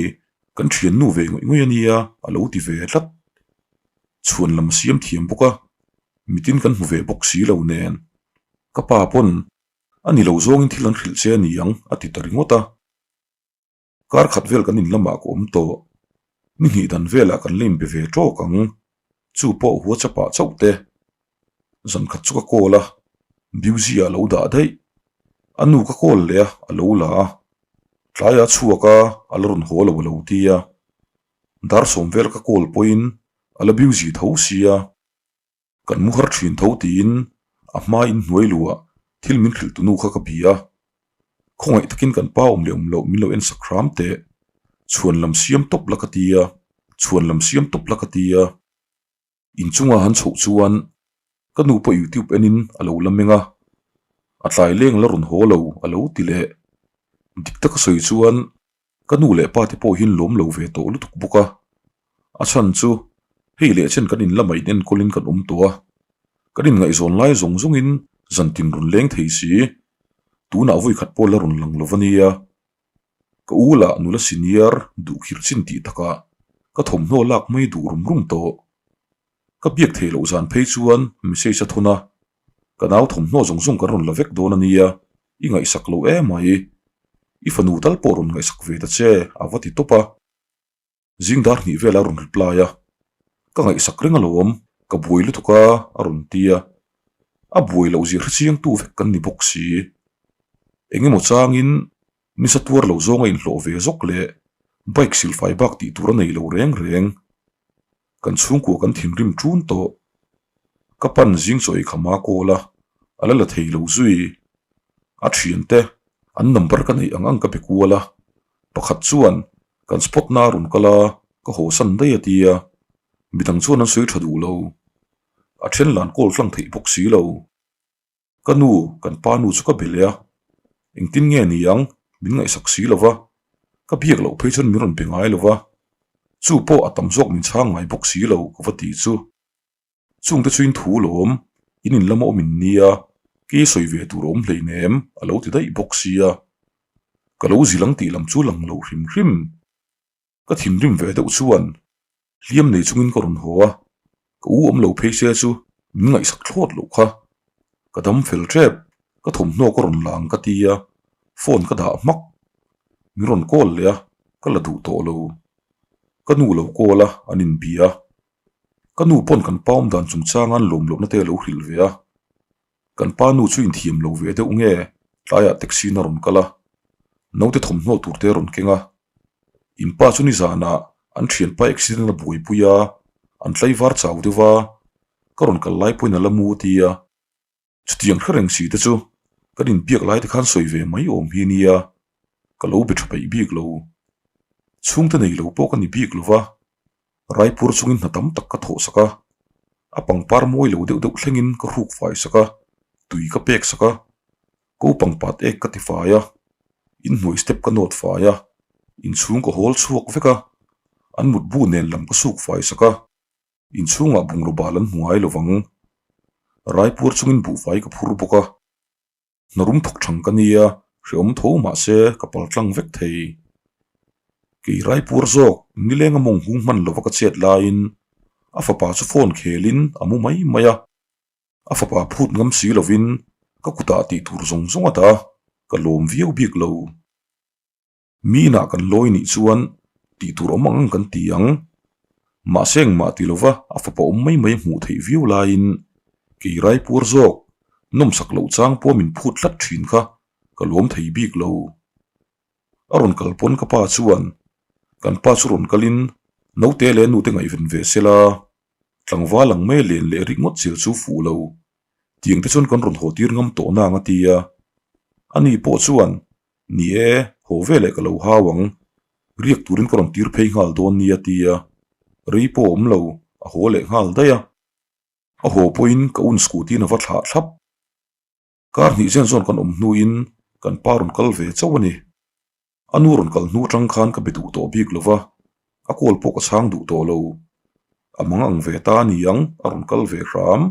kan thiannu ve ngawih ngawih a nia, a lo ti ve tlat. Chhuan lam a siam thiam bawk a, mitin kan hmu ve bawk si lo nen. Ka pa pawn, a ni lo zawngin thil an hrilh che a ni ang, a ti ta ringawt a. Kar khat vel kan in lamah ka awm tawh. Ni hnih dan velah kan la inbe ve tawk ang. Chu pawh WhatsApp ah chauh te. Zan khat chu ka call a, busy ah lo dah daih. A nu ka call leh a, a lo la a. Tlaiah a chhuak a, a la rawn haw lo a lo ti a. Dar sawm vel ka call pawhin a la busy tho sia. Kan mu har thin tho tiin a hma in hnuai luah thil min hrilh tunu kha ka bia a. Khawngaih takin kan pa awm leh awm loh min lo en sak hram teh. Chhuan lam siam tawp la ka ti a, chhuan lam siam tawp la ka ti a. Inchunga han chhoh chuan ka nu pawh youtube enin a lo la meng a, a tlai leng la rawn haw lo a lo ti leh. Dik taka sawi chuan Ka nu leh pa te pawh hian lawm lo ve tawh lutuk bawk a, a chhan chu hei leh chen kan in lamah in enkawlin kan awm tawh a, kan inngaihzawn lai zawng zawngin zantin rawn leng thei si, tunah vawi khat pawh la rawn lang lo va nia. Ka u lah nula senior duhkhirh chin tih takah ka thawmhnaw lak mai duh rum rum tawh. Ka biak theih loh zan phei chuan message a thawn a, ka nau thawmhnaw zawng zawng kan rawn la vek dawn a nia, i ngaihsak lo em mai. I fanu tal pawh rawn ngaihsak ve ta che, a va ti tawp a. Zing dar hnih vel a rawn reply a, Ka ngaihsak reng alawm, ka buai lutuk a, a rawn ti a. A buai loh zia hrechiangtu vek kan ni bawk si. Eng emaw changin nisa tuar lo zawnga inhlawh ve zawk leh bike silfai bak tih tur a nei lo reng reng. Kan chhungkua kan thinrim ṭun tawh. Ka pan zing chaw ei kham a call a, a la la thei lo zui. A thiante an number ka neih ang ang ka be kual a, pakhat chuan kan spot na a rawn kal a, ka haw san daih a ti a, midang chuan an sawi ṭha duh lo. A then lan call tlang theih bawk si lo. Ka nu, kan pa nu chu ka be leh a, engtin nge ni ang, min ngaihsak si lo va, ka biak loh phei chuan min rawn be ngai lo va, chu pawh a tam zawk min chhang ngai bawk si lo ka va ti chu. Chungte chu in thu lawm, in in lama awm in nia, kei sawi ve tur a awm hleinem a lo ti daih bawk sia. Ka lo zil ang tih lam chu lang lo hrim hrim. Ka thinrim ve deuh chuan hliam nei chungin ka rawn haw a, ka u awm lo phei se chu min ngaihsak thlawt loh kha. Ka dam fel tep, ka thawmhnaw ka rawn la ang ka ti a, phone ka dah hmak. Min rawn call leh a, ka la duh tawh lo. Ka nu lo call a, an inbia a. Ka nu pawn kan pa awm dan chungchanga an lawm lohna te a lo hrilh ve a. Kan pa nu chu inthiam lo ve deuh nge tlaiah taxi in a rawn kal a, naute thawmhnaw tur te a rawn keng a. In pa chu nizanah an thianpa accident a buaipui a, an tlaivar chau deuh va, ka rawn kal lai pawhin a la mu a ti a. Chutiang hre reng si te chu kan inbiak lai te khan sawi ve mai awm hi nia, ka lo be tha peih bik lo. Chhungte nei lo pawh ka ni bik lo va, Raipur chungin hna tam tak ka thawh sak a, a pangpar mawi lo deuh deuh thlengin ka hruk fai sak a, tui ka pek sak a, ko pangpat ek ka ti fai a, inhnuai step ka nawt fai a, inchhung ka hawl chhuak vek a, an mutbu nen lam ka suk fai sak a, inchhungah bungraw bal an hmu ngai lo vang. Raipur chungin buhfai ka phur bawk a. Hnarum thawk thang ka nia, hrehawm tho mahse ka pal tlang vek thei. Kei Raipur zawk nileng a mawng hung hman lova ka chet laiin a fapa chu phone khelin a mu mai mai a. A fapa phut ngam si lovin ka kutah tih tur zawng zawng a dah a, ka lawm viau bik lo. Mi inah kan lawi nih chuan tih tur awm ang ang kan ti ang. Mahse engmah ti lova a fapa awm mai mai hmuh theih viau laiin kei Raipur zawk nawmsak loh chang pawh min phut tlat thin kha ka lawm thei bik lo. A rawn kal pawn ka pa chuan kan pa chu rawn kalin naute leh nute ngaihven ve sela tlangval ang mai len leh rik ngawt zel chu fuh lo. Tiang te chuan kan rawn haw tir ngam tawh na ang a ti a. Ani pawh chuan, Ni e, haw veleh ka lo hau ang, riak turin ka rawn tir phei nghal dawn nia ti a, rei pawh a awm lo, a haw leh nghal daih a. A haw pawhin ka un scooty-in a va thlah thlap. Kar hnih zen zawn kan awm hnuin kan pa rawn kal ve chauh a ni. A nu rawn kal hnu atang khan ka be duh tawh bik lo va, a call pawh ka chhang duh tawh lo. A mang ang ve ta a ni ang, a rawn kal ve hram.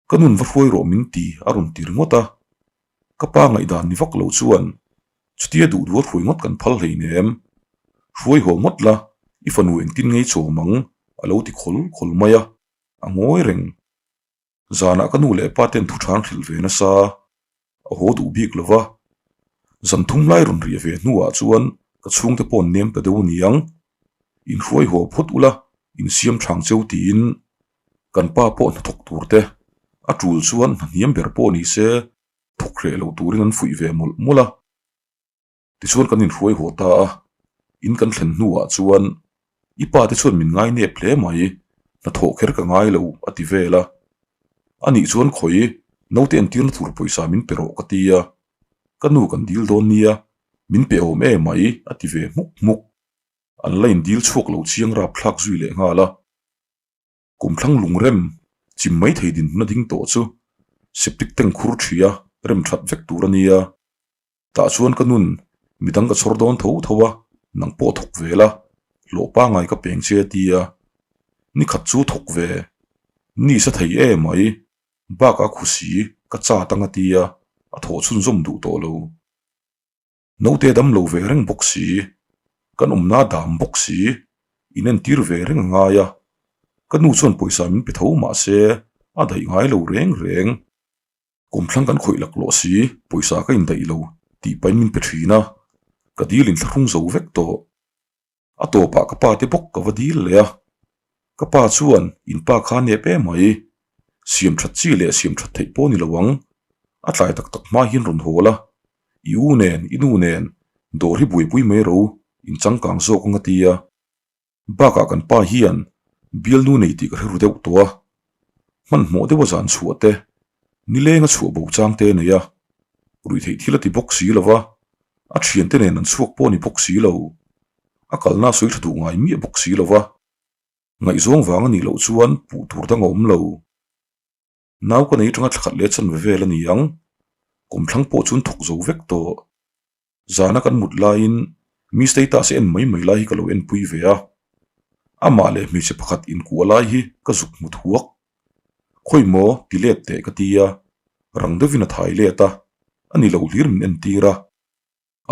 Ka nun va hruai rawh min ti a rawn ti ringawt a. Ka pa ngaihdan ni vak lo chuan chutia duh duh a hruai ngawt kan phal hleinem. Hruai haw ngawt la, i fanu engtin ngei chawm ang a lo ti khawl khawl mai a, a ngawi reng. Zanah ka nu leh pa ten thu than hrilh ve nasa a haw duh bik lo va, zan thum lai rawn riah ve hnuah chuan ka chhungte pawh an nem ta deuh aniang, inhruai haw phawt ula insiam thang cheu tiin kan pa pawh hnathawk tur te a tul chuan hna hniam ber pawh ni se thawk hreh lo turin an fuih ve mawlh mawlh a. Tichuan kan inhruai haw ta a, in kan thlen hnuah chuan i pa te chuan min ngai nep hle mai, hnathawh kher ka ngai lo a ti vel a. Anih chuan khawi naute entirna tur pawisa min pe rawh ka ti a, ka nu kan dil dawn nia, min pe awm e mai a ti ve hmuk hmuk. An la indil chhuak lo chiang rapthlak zui leh nghal a. Kumthlang lungrem chim mai thei dinhmun a ding tawh chu septic tank khur ṭhia rem ṭhat vek tur a nia. Tah chuan ka nun midang ka chhawr dawn tho tho a, nang pawh thawk ve la, hlawh pangai ka peng che a ti a. Nikhat chu thawk ve, ni sa thei e mai, bakah khusi ka chat ang a ti a, a thawh chhunzawm duh tawh lo. Naute dam lo ve reng bawk si, kan awmna dam bawk si, inentir ve reng a ngai a, ka nu chuan pawisa min pe tho mah se a daih ngai lo reng reng. Kumthlang kan khawih laklawh si, pawisa ka indaih lo tih pahin min pe thin a, ka dil inthlahrung zo vek tawh. A tawpah ka pa te bawk ka va dil leh a, ka pa chuan in pa kha nep em mai, siam that chi leh siam that theih pawh ni lo ang, a tlai tak tak hma hian rawn hawl a, i u nen i nu nen dawr hi buaipui mai ro, in changkang zawk ang a ti a. Bakah kan pa hian bialnu nei tih ka hre ru deuh tawh a, hmanhmawh deuha zan chhuah te, nileng a chhuah bo chang te a nei a, ruihtheih thil a ti bawk si lo va, a thiante nen an chhuak pawh a ni bawk si lo, a kalna a sawi tha duh ngai miah bawk si lo va, ngaihzawng vang a nih loh chuan puh tur dang a awm lo. Nau ka nei atanga thlakhat leh chanve vel a ni ang, kawmthlang pawh chu an thawk zo vek tawh. Zana kan mut laiin mi status en mai mai lai hi ka lo enpui ve a, amah leh hmeichhe pakhat inkuah lai hi ka zuk hmu thuak. Khawi maw ti let teh ka ti a, rang deuhin a thai let a, a ni lo hlir min entir a.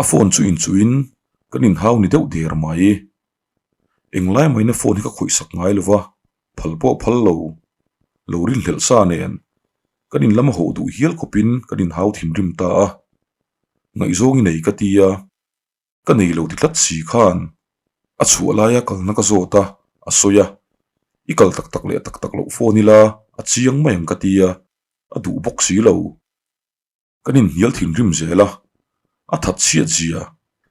A phone chu inchuhin kan inhau ni deuh der mai. Englai maina phone hi ka khawihsak ngai lo va, phal pawh phal lo, lo rinhlelh sa nen kan in lama hawh duh hial khawpin kan inhau thinrim ta a. Ngaihzawng i nei ka ti a, ka nei lo ti tlat si khan a chhuah laia kalna ka zawt a, a sawi a, i kal tak tak leh tak tak loh phone ila a chiang mai ang ka ti a, a duh bawk si lo. Kan inhnial thinrim zel a, a that chhiat zia,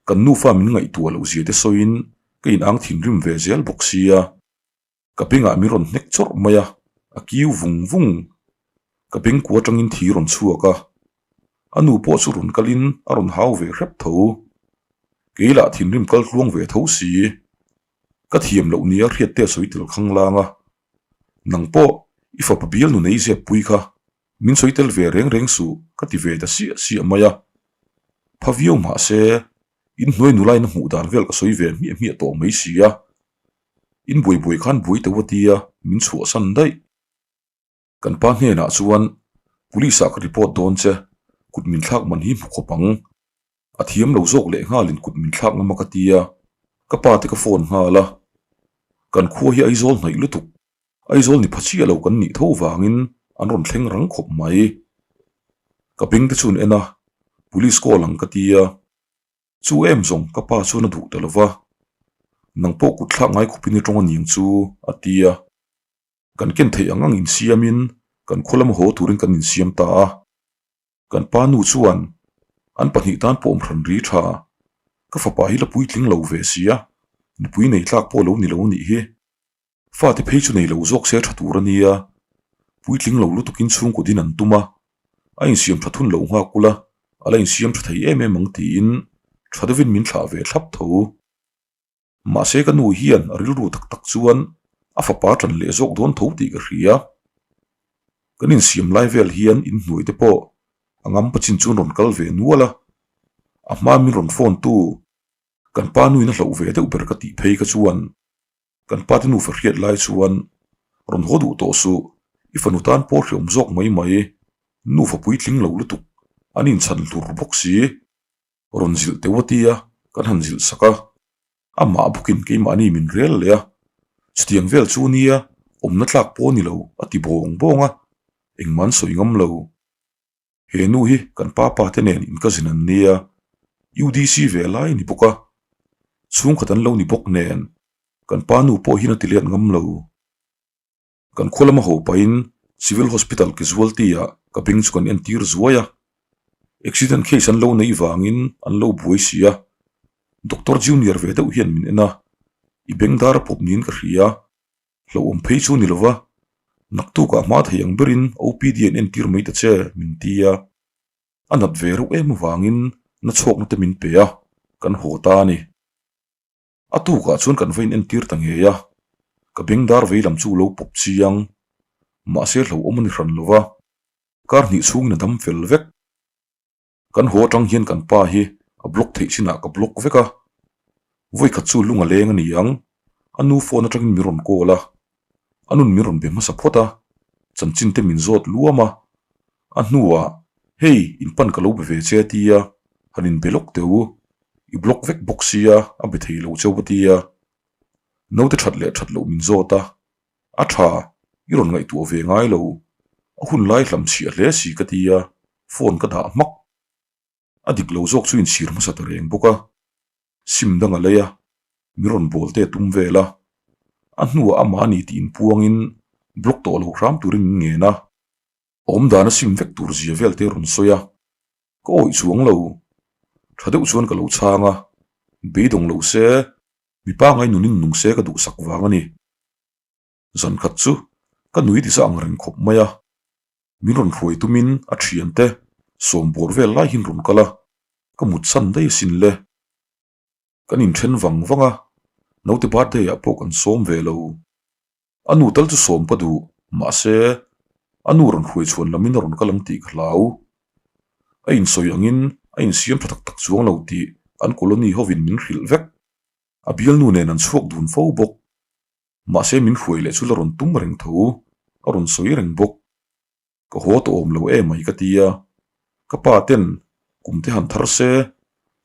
kan nufa min ngaihtuah loh zia te sawiin ka inang thinrim ve zel bawk sia. Ka bengah min rawn hnek chawrh mai a, a kiu vung vung. Ka bengkua atangin thi rawn chhuak a, a nu pawh chu rawn kalin a rawn hau ve hrep tho. Kei lah thinrim kal tluang ve tho si. Ka thiam loh nia hriat te a sawi tel khang lang a, nang pawh i fapa bial nu nei zep pui kha min sawi tel ve reng reng suh ka ti ve ta siah siah mai a. Pha viau mahse, inhnuai nulain a hmuh dan vel ka sawi ve hmiah hmiah tawh mai si a. In buai buai khan buai teuh a tia min chhuahsan daih. Kan pa hnenah chuan Police ah ka report dawn che, kut min thlak man hi hmu khawp ang. A thiam lo zawk leh nghalin kut min thlak ngam a ka tia, ka pa te ka phone nghal a. Kan khua hi Aizawl hnaih lutuk, Aizawl ni pha chiah lo kan nih tho vangin an rawn thleng rang khawp mai. Ka beng te chu an en a, Police call ang ka tia. Chu em zawng ka pa chuan a duh ta lo va, nang pawh kut thlak ngai khawpin i tawng a niang chu a ti a. Kan ken theih ang ang insiamin kan khaw lama haw turin kan insiam ta a. Kan pa nu chuan an pahnih tan pawh awm hran ri tha, ka fapa hi la puitling lo ve sia, nupui nei tlak pawh lo ni lo nih hi. Fate phei chu nei lo zawk se tha tur a nia, puitling lo lutukin chhungkaw din an tum a, a insiam tha thun lo nghak ula. A la insiam tha thei em em ang tiin tha deuhin min thlah ve thlap tho. Mahse ka nu hian a rilru tak tak chuan a fapa tan leh zawk dawn tho tih ka hria. Kan insiam lai vel hian inhnuai te pawh a ngam pachin chuan rawn kal ve nual a, a hma min rawn phone tu kan pa nuin a hlauh ve deuh ber ka tih phei kha chuan Kan pa te nufa hriat lai chuan rawn haw duh tawh suh, i fanu tan pawh hreawm zawk mai mai, nufa puitling lo lutuk, an inchhan hlur bawk si. Rawn zilh teuh a tia kan han zilh sak a, amah bawkin keimahni min rel leh a, chutiang vel chu nia awmna tlak pawh a ni lo a ti bawng bawng a, engmah an sawi ngam lo. He nu hi kan pa pa te nen in cousin an nia, UDC ve lai ni bawk a, chhungkhat an lo ni bawk nen kan pa nu pawh hian a ti let ngam lo. Kan khaw lama ho pahin Civil Hospital casualty ah ka beng chu kan entir zuai a, accident case an lo neih vangin an lo buai si a, Doctor Junior ve deuh hian min en a, i beng dar a pawp niin ka hria. Hlauhawm phei chu ni lova, naktukah hma thei ang berin OPD an entir mai ta che, min ti a. A nat ve reuh em avangin na chhawkna te min pe a, kan haw ta a ni. A tukah chuan kan va inentir ta ngei a, ka bengdar vei lam chu lo pawp chiang, mahse hlauhawm a ni hran lova, kar hnih chhungin a dam fel vek. Kan haw atang hian kan pa hi a block theih chinah ka block vek a, vawikhat chu lung a leng a ni ang, a nu phone atangin min rawn call a, a nun min rawn be hmasa phawt a, chanchin te min zawt luam a, a hnuah hei in pan ka lo be ve che a ti a, han in be lawk teh u, i block vek bawk sia a be thei lo cheu a ti a, naute that leh that loh min zawt a, A tha, i rawn ngaihtuah ve ngai lo. A hun lai hlam chhiah hle si ka ti a, phone ka dah hmak. A dik lo zawk chu inchhir hmasa ta reng bawk a. Sim dang a lei a, min rawn bawl te tum vel a. A hnuah amah a ni tih inpuangin block tawh lo hram turin min ngen a. Awmdan a sim vek tur zia vel te rawn sawi a, ka awih chuang lo. Tha deuh chuan ka lo chhang a, beidawng lo se, mipa ngai nunin nung se ka duhsak vang a ni. Zan khat chu ka nui ti za ang reng khawp mai a, min rawn hruai tumin a thiante sawm bawr vel lai hian rawn kal a, ka mut chhan daih asin le. Kan inthen vang vang a, naute birthday ah pawh kan sawm ve lo. A nu tal chu sawm ka duh, mahse a nu rawn hruai chhuan lamin a rawn kal ang tih ka hlau. A insawi angin a insiam tha tak tak chuang lo tih an colony hovin min hrilh vek. A bialnu nen an chhuak dun fo bawk. Mahse min hruai leh chu la rawn tum reng tho, a rawn sawi reng bawk. Ka haw tawh awm lo emai ka ti a, ka pa ten kum te han thar se,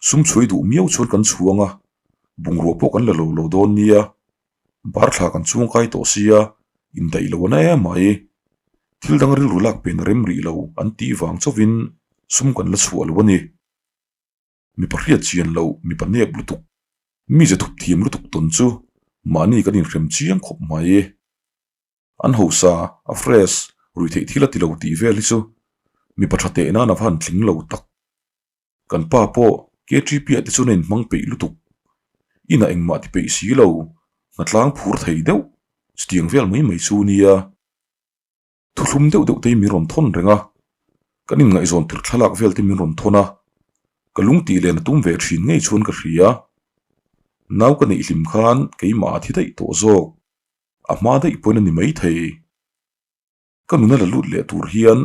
sum chhuai duh miau chuan kan chhuang a, bungrua pawh kan la lo lo dawn nia, bar thla kan chuang kai tawh sia, indaih lo ana emai. Thil dang rilru lak pen a rem rih lo an tih vang chauhin sum kan la chhuah lo a ni. Mipa hriat chian loh, mipa nep lutuk, mi ze thup thiam lutuk tawn chu mahni kan inhrem chiang khawp mai. An hausa, a fresh, ruihtheih thil a ti lo tih vel hi chu mipa tha teh nan a va han tling lo tak. Kan pa pawh KTP ah te chuan a inhmang peih lutuk. Inah engmah ti peih si lo, hnatlang phur thei deuh, chutiang vel mai mai chu nia. Thuthlum deuh deuh te hi min rawn thawn reng a, kan inngaihzawn tir thlalak vel te min rawn thawn a, ka lung tih len a tum ve thin ngei chuan ka hria. Nau ka neih hlim khan keimah a thi daih tawh zawk, a hma daih pawhin a ni maithei. Ka nuna la lut leh tur hian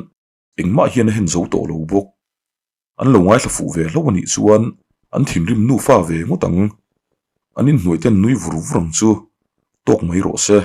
engmah hian a hen zo tawh lo bawk. An lo ngaithla fuh ve hlauh a nih chuan an thinrim nufa ve ngawt ang. An inhnuai ten nui vur vur ang chu tawk mai rawh se.